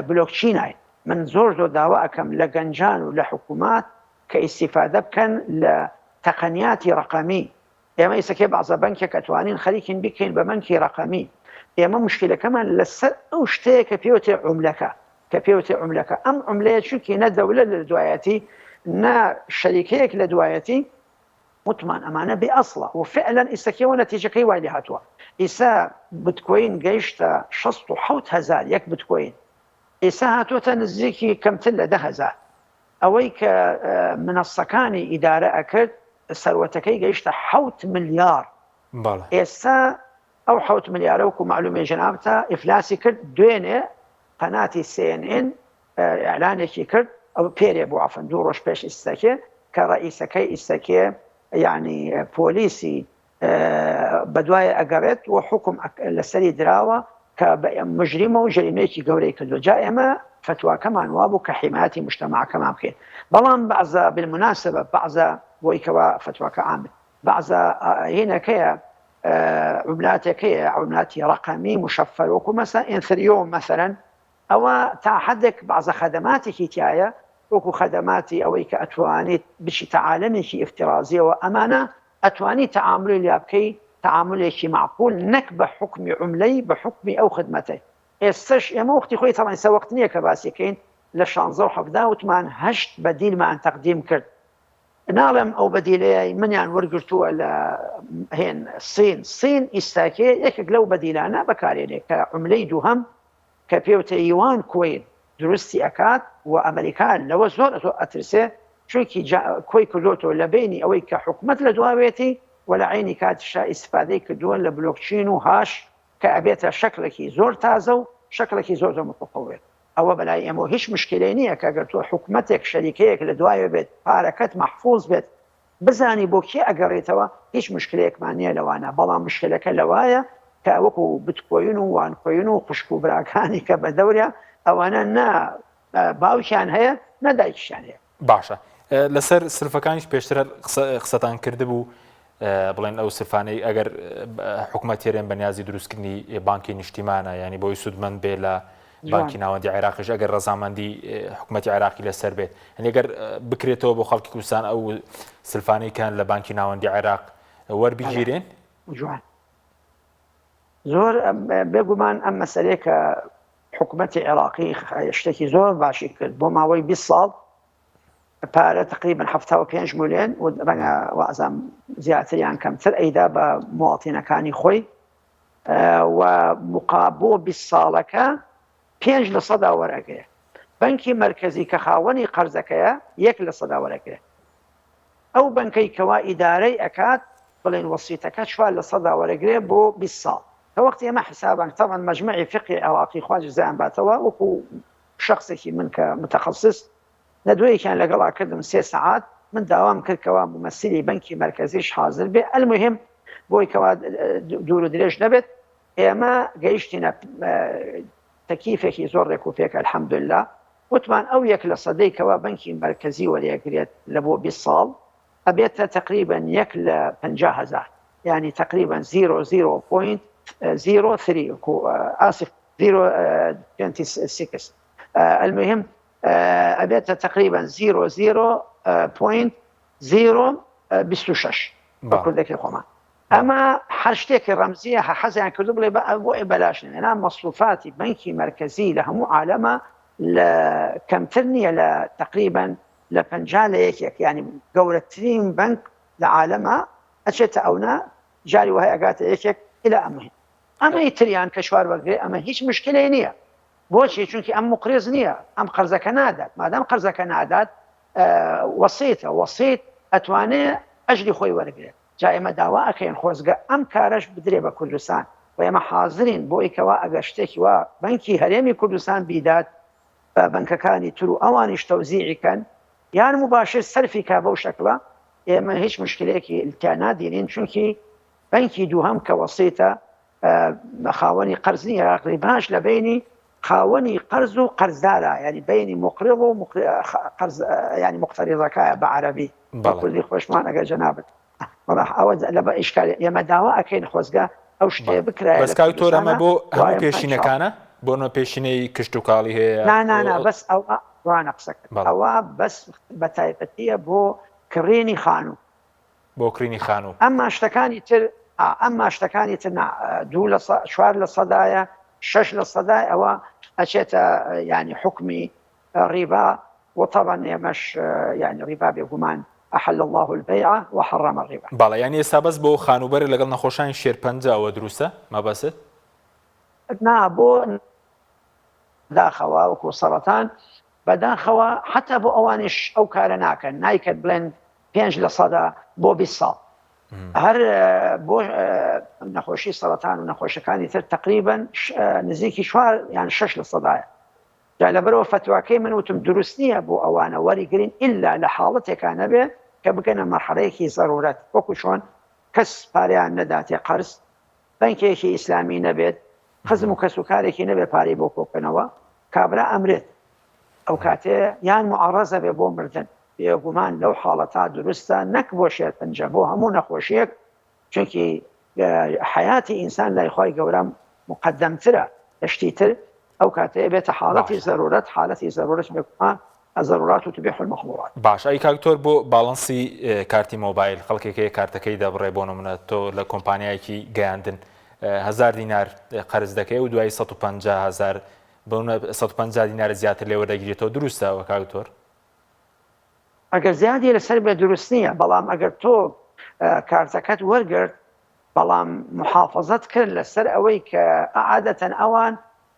بلۆکچیناین من زۆر زۆر داوا ئەکەم لە گەنجان و لە حکوومات کە ئیسیفادە بکەن لە تەقەنیاتی ڕقەمی ئێمە ئیسەکێ بەعزە بەنکێک ئەتوانین خەریکین بیکەین بە بەنکی ڕەقەمی ئێمە مشکلەکەمان لەسەر ئەو شتەیە کە پێوتێ عوملەکە کە پێوتێ عوملەکە ئەم عوملەیە چونکی نە دەولەت لە دوایەتی نە شەریکەیەک لە دوایەتی وتمان ئەمانە بێ ئەسڵە و فعلا ئیسەکەوە نەتیجەکەی وای لێ هاتووە ئیسا بتکۆین گەیشتە 6 هزار یەک بتکۆین ئیسا هاتووەتە نزیکی کەمتر لە 10 هزار ئەوەی کە منەسەکانی ئیدارە ئەکرد سەروەتەکەی گەیشتە حەوت ملیار ئێستا ئەو حەوت ملیارە وەکو مەعلومێ جەنابتە ئیفلاسی کرد دوێنێ قەناتی CNN ئیعلانێکی کرد ئەو پێرێ بوو عەفەن دوو ڕۆژ پێش ئیستەکێ کە ڕەئیسەکەی ئیستەکێ یعنی پۆلیسی بەدوای ئەگەڕێت و حوکم لەسەری دراوە کە مجریمە و جەریمەیەکی گەورەی کردووە جا ئێمە فەتواکەمان وابوو کە حیمایەتی مجتەماعەکەمان بکەین بەڵام بەعزە بالمناسبە بەعزە بۆی کەوا فەتواکە عام بێت بەعزە هینەکەیە عوملاتێکەیە عوملاتی ڕەقەمی مشەفەر وەکو مەسە ئینثریۆم مەسەلەن ئەوە تا حەدێک بەعزە خەدەماتێکی تیایە وەکو خەدەماتی ئەوەی کە ئەتوانیت بچیتە عالەمێکی ئیفترازیەوە ئەمانە ئەتوانی تەعامولی لیا بکەی تەعامولێکی مەعقول نەک بە حوکمی عوملەی بە حوکمی ئەو خدمەتەی ئێستەش ئێمە وەختی خۆی تەڵێن سە وەخت نییە کە باسی کەین لە شانزە و حەڤدە وتمان هەشت بەدیلمان تەقدیم کرد ناڵێم ئەو بەدیلەیە منیان وەرگرتووە لە هێن سین سین ئیستاکێ یەکێک لەو بەدیلانە بەکارێنێ کە عوملەی دووهەم کە پێوتە یوان کۆین دروستی ئەکات و ئەمریکا لەوە زۆر زۆر ئەترسێ چونکی کۆی کردۆتەوە لە بەینی ئەوەی کە حکومەت لە دواوێتی و لە عەینی کاتیشا ئیستفادەی کردووە لە بلۆکچین و hash کە ئەبێتە شەکڵێکی زۆر تازە و شەکڵێکی زۆر زۆر متطور ئەوە بەلای ئێمەوە هیچ مشکلەی نییە کە گەر تۆ حکومەتێک شەریکەیەک لە دواوێ بێت پارەکەت مەحفوز بێت. بزانی بۆ کێ ئەگەڕێتەوە هیچ مشکلەیەکمان نییە لەوانە بەڵام مشکلەکە لەوایە کە وەکو بتکۆین و وانکۆین و خوشک و براکانی کە بە دەورە ئەوانە نە باوکیان هەیە نە دایکیشیان هەیە. باشە لەسەر سلفەکانیش پێشتر قسەتان کردبوو بڵێن ئەو سلفانەی ئەگەر حکوومەت هەرێم بە نیازی دروستکردنی بانکی نیشتیمانە ینی بۆی سوودمەند بێ لە بانکی ناوەندی عێراقیش ئەگەر ڕەزامەندی حکوومەتی عێراقی لەسەر بێت ئەگەر بکرێتەوە بۆ خەڵکی کوردستان ئەو سلفانەی کان لە بانکی ناوەندی عێراق وەربگیرێن جوان زۆر بێگومان ئەم مەسەلەیە کە حکومەتی عێراقی شتێکی زۆر باشی کرد بۆ ماوەی 20 ساڵ پارە تقریبا 75 ملیۆن و ڕەنگە وازم زیاتر یان کەمتر ئەیدا بە مواطنەکانی خۆی و مقابۆ 20 ساڵەکە پێنج لە سەدا وەرەگرێ بەنکی مەرکەزی کە خاوەنی قەرزەکەیە یەک لە سەدا وەرەگرێ ئەو بەنکەی کەوا ئیدارەی ئەکات بڵێن وەسیتەکە چوار لە سەدا وەرەگرێ بۆ 20 ساڵ کە وەختی ئێمە حسابان تەبعەن مەجمەعی فیقهی عێراقی خوا جزایان باتەوە وەکو شەخسێکی من کە متخصص نەدوەیەکیان لەگەڵا کردم سێ سەعات من داوام کرد کەوا مومەسیلی بەنکی مەرکەزیش حازر بێ المهم بۆی کەوا دوور و درێژ نەبێت ئێمە گەیشتینە تەکیفێکی زۆر ڕێک و پێک الحمدلله وتمان ئەو یەک لە سەدەی کەوا بەنکی مەرکەزی وەریەگرێت لە بۆ 20 ساڵ ئەبێتە تەقریبەن یەک لە 50 هەزار یانی تەقریبەن zero zero point zero three ئاسف zero 26 المهم ئەبێتە تەقریبەن zero zero point zero 26 بە کوردەکەی خۆمان ئەمە هەر شتێکی ڕەمزیە هە حەزیان کردو بڵێ بە بۆ ئێ بەلاش نەنا مەسروفاتی بەنکی مەرکەزی لە هەموو عالەمە لە کەمتر نییە لە تقریبا لە 50 لە یەکێک ینی گەورەترین بەنک لە عالەمە ئەچێتە ئەونا جاری وهای ئەگاتە یەکێک إلى ئەمە ئەمەی تریان کە چوار وەرگێ ئەمە هیچ مشکلەی نییە بۆچی چونکی ئەم مقرز نییە ئەم قەرزەکە نادات مادام قەرزەکە نادات وەسیتە وەسیت ئەتوانێ ئەجری خۆی وەرگێت جا ئێمە داوا ئەکەین خۆزگە ئەم کارەش بدرێ بە کوردستان و ئێمە حازرین بۆی کەوا ئەگەر شتێکی وا بەنکی هەرێمی کوردستان بیدات بە بەنکەکانی تر و ئەوانیش تەوزیعی کەن یان مباشر سەرفی کا بەو شەکڵە ئێمە هیچ مشکلەیەکی تیا نادینین چونکی بەنکی دووهەم کە وەسیتە خاوەنی قەرز نییە ڕیباش لە بینی خاوەنی قەرز و قەرزدارە ینی بینی مقرض و قەرز ینی مقتەریضەکایە بە عەرەبی بە کوردی خۆشمان ئەگەر جەنابت وەڵا ئەوە لە بە ئیشکال ئێمە داوا ئەکەین خۆزگە ئەو شتەیە بکرایە بەس کاک تۆر ئەمە بۆ هەموو پێشینەکانە بۆ نە پێشینەی کشتوکاڵی هەیە نا نا نا بەس ئەوە وانە قسە ئەوە بەس بە تایبەتیە بۆ کڕینی خانوو بۆ کڕینی خانوو. ئەمما شتەکانی تر ئەمما شتەکانی تر نا دوو لە چوار لە سەدایە شەش لە سەدای ئەوە ئەچێتە ینی حکمی ڕیبا و طبعا ئێمەش یعنی ڕیبا بێگومان أحل الله البيع وحرم الربا. بەڵێ یانی ئێستا بەس بۆ خانووبەرە لەگەڵ نەخۆشانی شێرپەنجە ئەوە دروستە مەبەست؟ نا بۆ داخەوە وەکو سەڕەتان بەداخەوە حەتا بۆ ئەوانیش ئەو کارە ناکەن نایکەن بڵێن پێنج لە سەدا بۆ 20 ساڵ هەر بۆ نەخۆشی سەرەتان و نەخۆشەکانی تر تقریبا نزیکی چوار یان شش لە سەدایە جا لەبەرەوە فەتواکەی من وتم دروست نییە بۆ ئەوانە وەریگرین ئللا لە حاڵەتێکا نەبێ کە بگەنە مەرحەلەیەکی زەرورەت وەکو چۆن کەس پارەیان نەداتێ قەرز بەنکێکی ئیسلامی نەبێت خزم و کەس و کارێکی نەبێت پارەی بۆ کۆکەنەوە کابرا ئەمرێت ئەو کاتێ یان معڕەزە بێ بۆ مردن بێگومان لەو حاڵەتا دروستە نەک بۆ شێرپەنجە بۆ هەموو نەخۆشیەک چونکی حەیاتی ئینسان لای خوای گەورە مقدمترە لە شتی تر ئەو کاتەیە بێتە حاڵەتی زەرورەت حالەتی زەرورەت بێگومان الضرورات تبیح المحظورات. باش ئەی کاک تۆر بۆ باڵنسی کارتی مۆبایل خەڵکێک هەیە کارتەکەی دەبڕێ بۆ نمونە تۆ لە کۆمپانیایەکی گەیاندن هەزار دینار قەرز دەکەی و دوای 150 هەزار بۆ 150 دینار زیاتر لێ وەردەگیرێتەوە دروستە ئەوە کاک تۆر؟ ئەگەر زیادی لەسەر بێت دروست نییە بەڵام ئەگەر تۆ کارتەکەت وەرگرت بەڵام محافەزەت کرد لەسەر ئەوەی کە عادەتەن ئەوان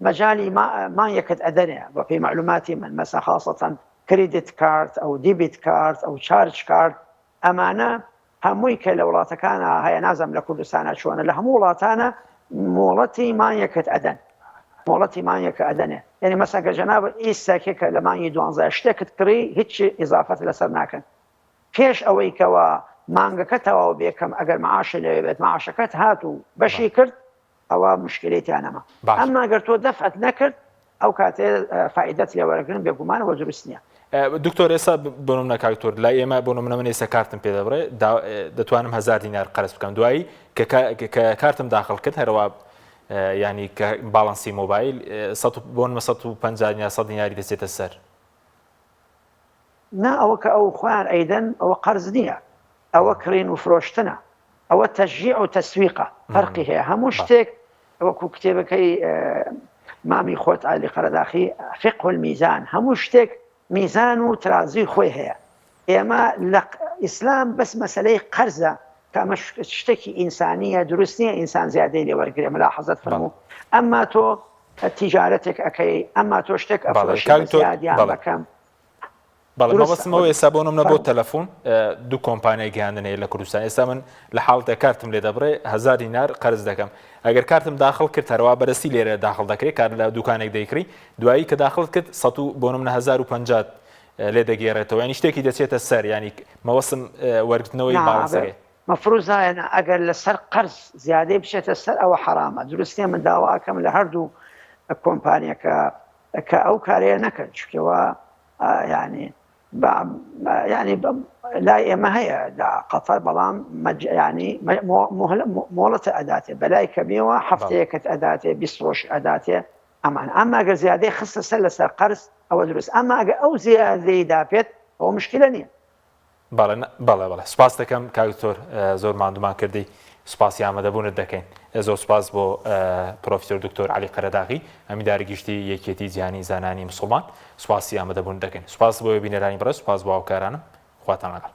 مەجالی مانگێکت ئەدەنێ بە پێی مەعلوماتی من مەسە خاصەتەن credit card ئەو debit card ئەو charge card ئەمانە هەمووی کە لە وڵاتەکانە هەیە نازم لە کوردستانە چۆنە لە هەموو وڵاتانە مۆڵەتی مانگێکت ئەدەن مۆڵەتی مانگێکە ئەدەنێ یعنی مەسەن کە جەنابت ئیستا کێکە لە مانگی دوانزە شتێکت کڕی هیچ ئیزافەت لەسەر ناکەن پێش ئەوەی کەوا مانگەکە تەواو بێ کەم ئەگەر معاشە لەوێ بێت معاشەکەت هات و بەشی کرد ئەوە مشکلەی تیا نەما ئەمما گەر تۆ دەفعت نەکرد ئەو کاتێ فائدەت لێ وەرەگرن بێگومان وە دروست نییە. دکتۆر ئێستا بۆ نمونە کاک دکتۆر لای ئێمە بۆ نمونە من ئێستا کارتم پێ دەبڕێ دەتوانم هەزار دینار قەرز بکەم دوایی کە کارتم داخل کرد هەروا ینی کە باڵانسی مۆبایل بۆ نمە 150 دینار 100 دیناری دەچێتە سەر نا ئەوە کە ئەو خۆیان ئەیدەن ئەوە قەرز نییە ئەوە کڕین و فرۆشتنە ئەوە تەشجیع و تەسویقە فەرقی هەیە هەموو شتێک وەکو کتێبەکەی مامی خۆت عەلی قەرەداخی فقه المیزان هەموو شتێک میزان و ترازوی خۆی هەیە ئێمە لە ئیسلام بەس مەسەلەی قەرزە کە ئەمە شتێکی ئینسانیە دروست نییە ئینسان زیادەی لێ وەرگێ ملاحەزەت فەرموو ئەمما تۆ تیجارەتێک ئەەکەی ئەمما تۆ شتێک ئەفرۆشی زیادیان بەکەم بەڵێ مەبەستم ئەوە ئێستا بۆ نمونە بۆ تەلەفۆن دوو کۆمپانیای گەیاندن هەیە لە کوردستان ئێستا من لە حاڵتە کارتم لێ دەبڕێ هەزار دینار قەرز دەکەم ئەگەر کارتم داخڵ کرد هەروا بەرەستی لێرە داخڵ دەکرێت کار لە دوکانێک دەیکڕی دوایی کە داخڵت کرد سە و بۆ نمونە 1050 لێ دەگێڕێتەوە ینی شتێکی دەچێتە سەر ینی مەوەسم وەرگرتنەوەی باڵانسەکەی مەفروزایەنە ئەگەر لەسەر قەرز زیادەی بچێتە سەر ئەوە حەرامە دروست نیە من داوا ئەکەم لە هەردوو کۆمپانیەکە کە ئەو کارەیە نەکەن چکەوە یعنی یعنی لای ئێمە هەیە لە قەتەر بەڵام ینی مۆڵەتە ئەداتێ بەلای کەمیەوە هەفتەیەکت ئەداتێ 20 ڕۆژ ئەداتێ ئەمان ئەمما گەر زیادەی خستە سەر لەسەر قەرز ئەوە دروست ئەمما ئەگەر ئەو زیادەی داپێت ئەوە مشکلە نییە. بەڵێ بەڵێ بەڵێ سوپاس دەکەم کاک دکتۆر زۆر ماندومان کردی سوپاسی ئامادەبوونت دەکەین زۆر سوپاس بۆ پرۆفیسۆر دکتۆر علی قەرەداغی ئەمینداری گشتی یەکێتی جیهانی زانانی مسوڵمان سوپاسی ئامادەبوون دەکەین سوپاس بۆ بینەرانی بەڕێز سوپاس بۆ هاوکارانم خواتان لەگەڵ.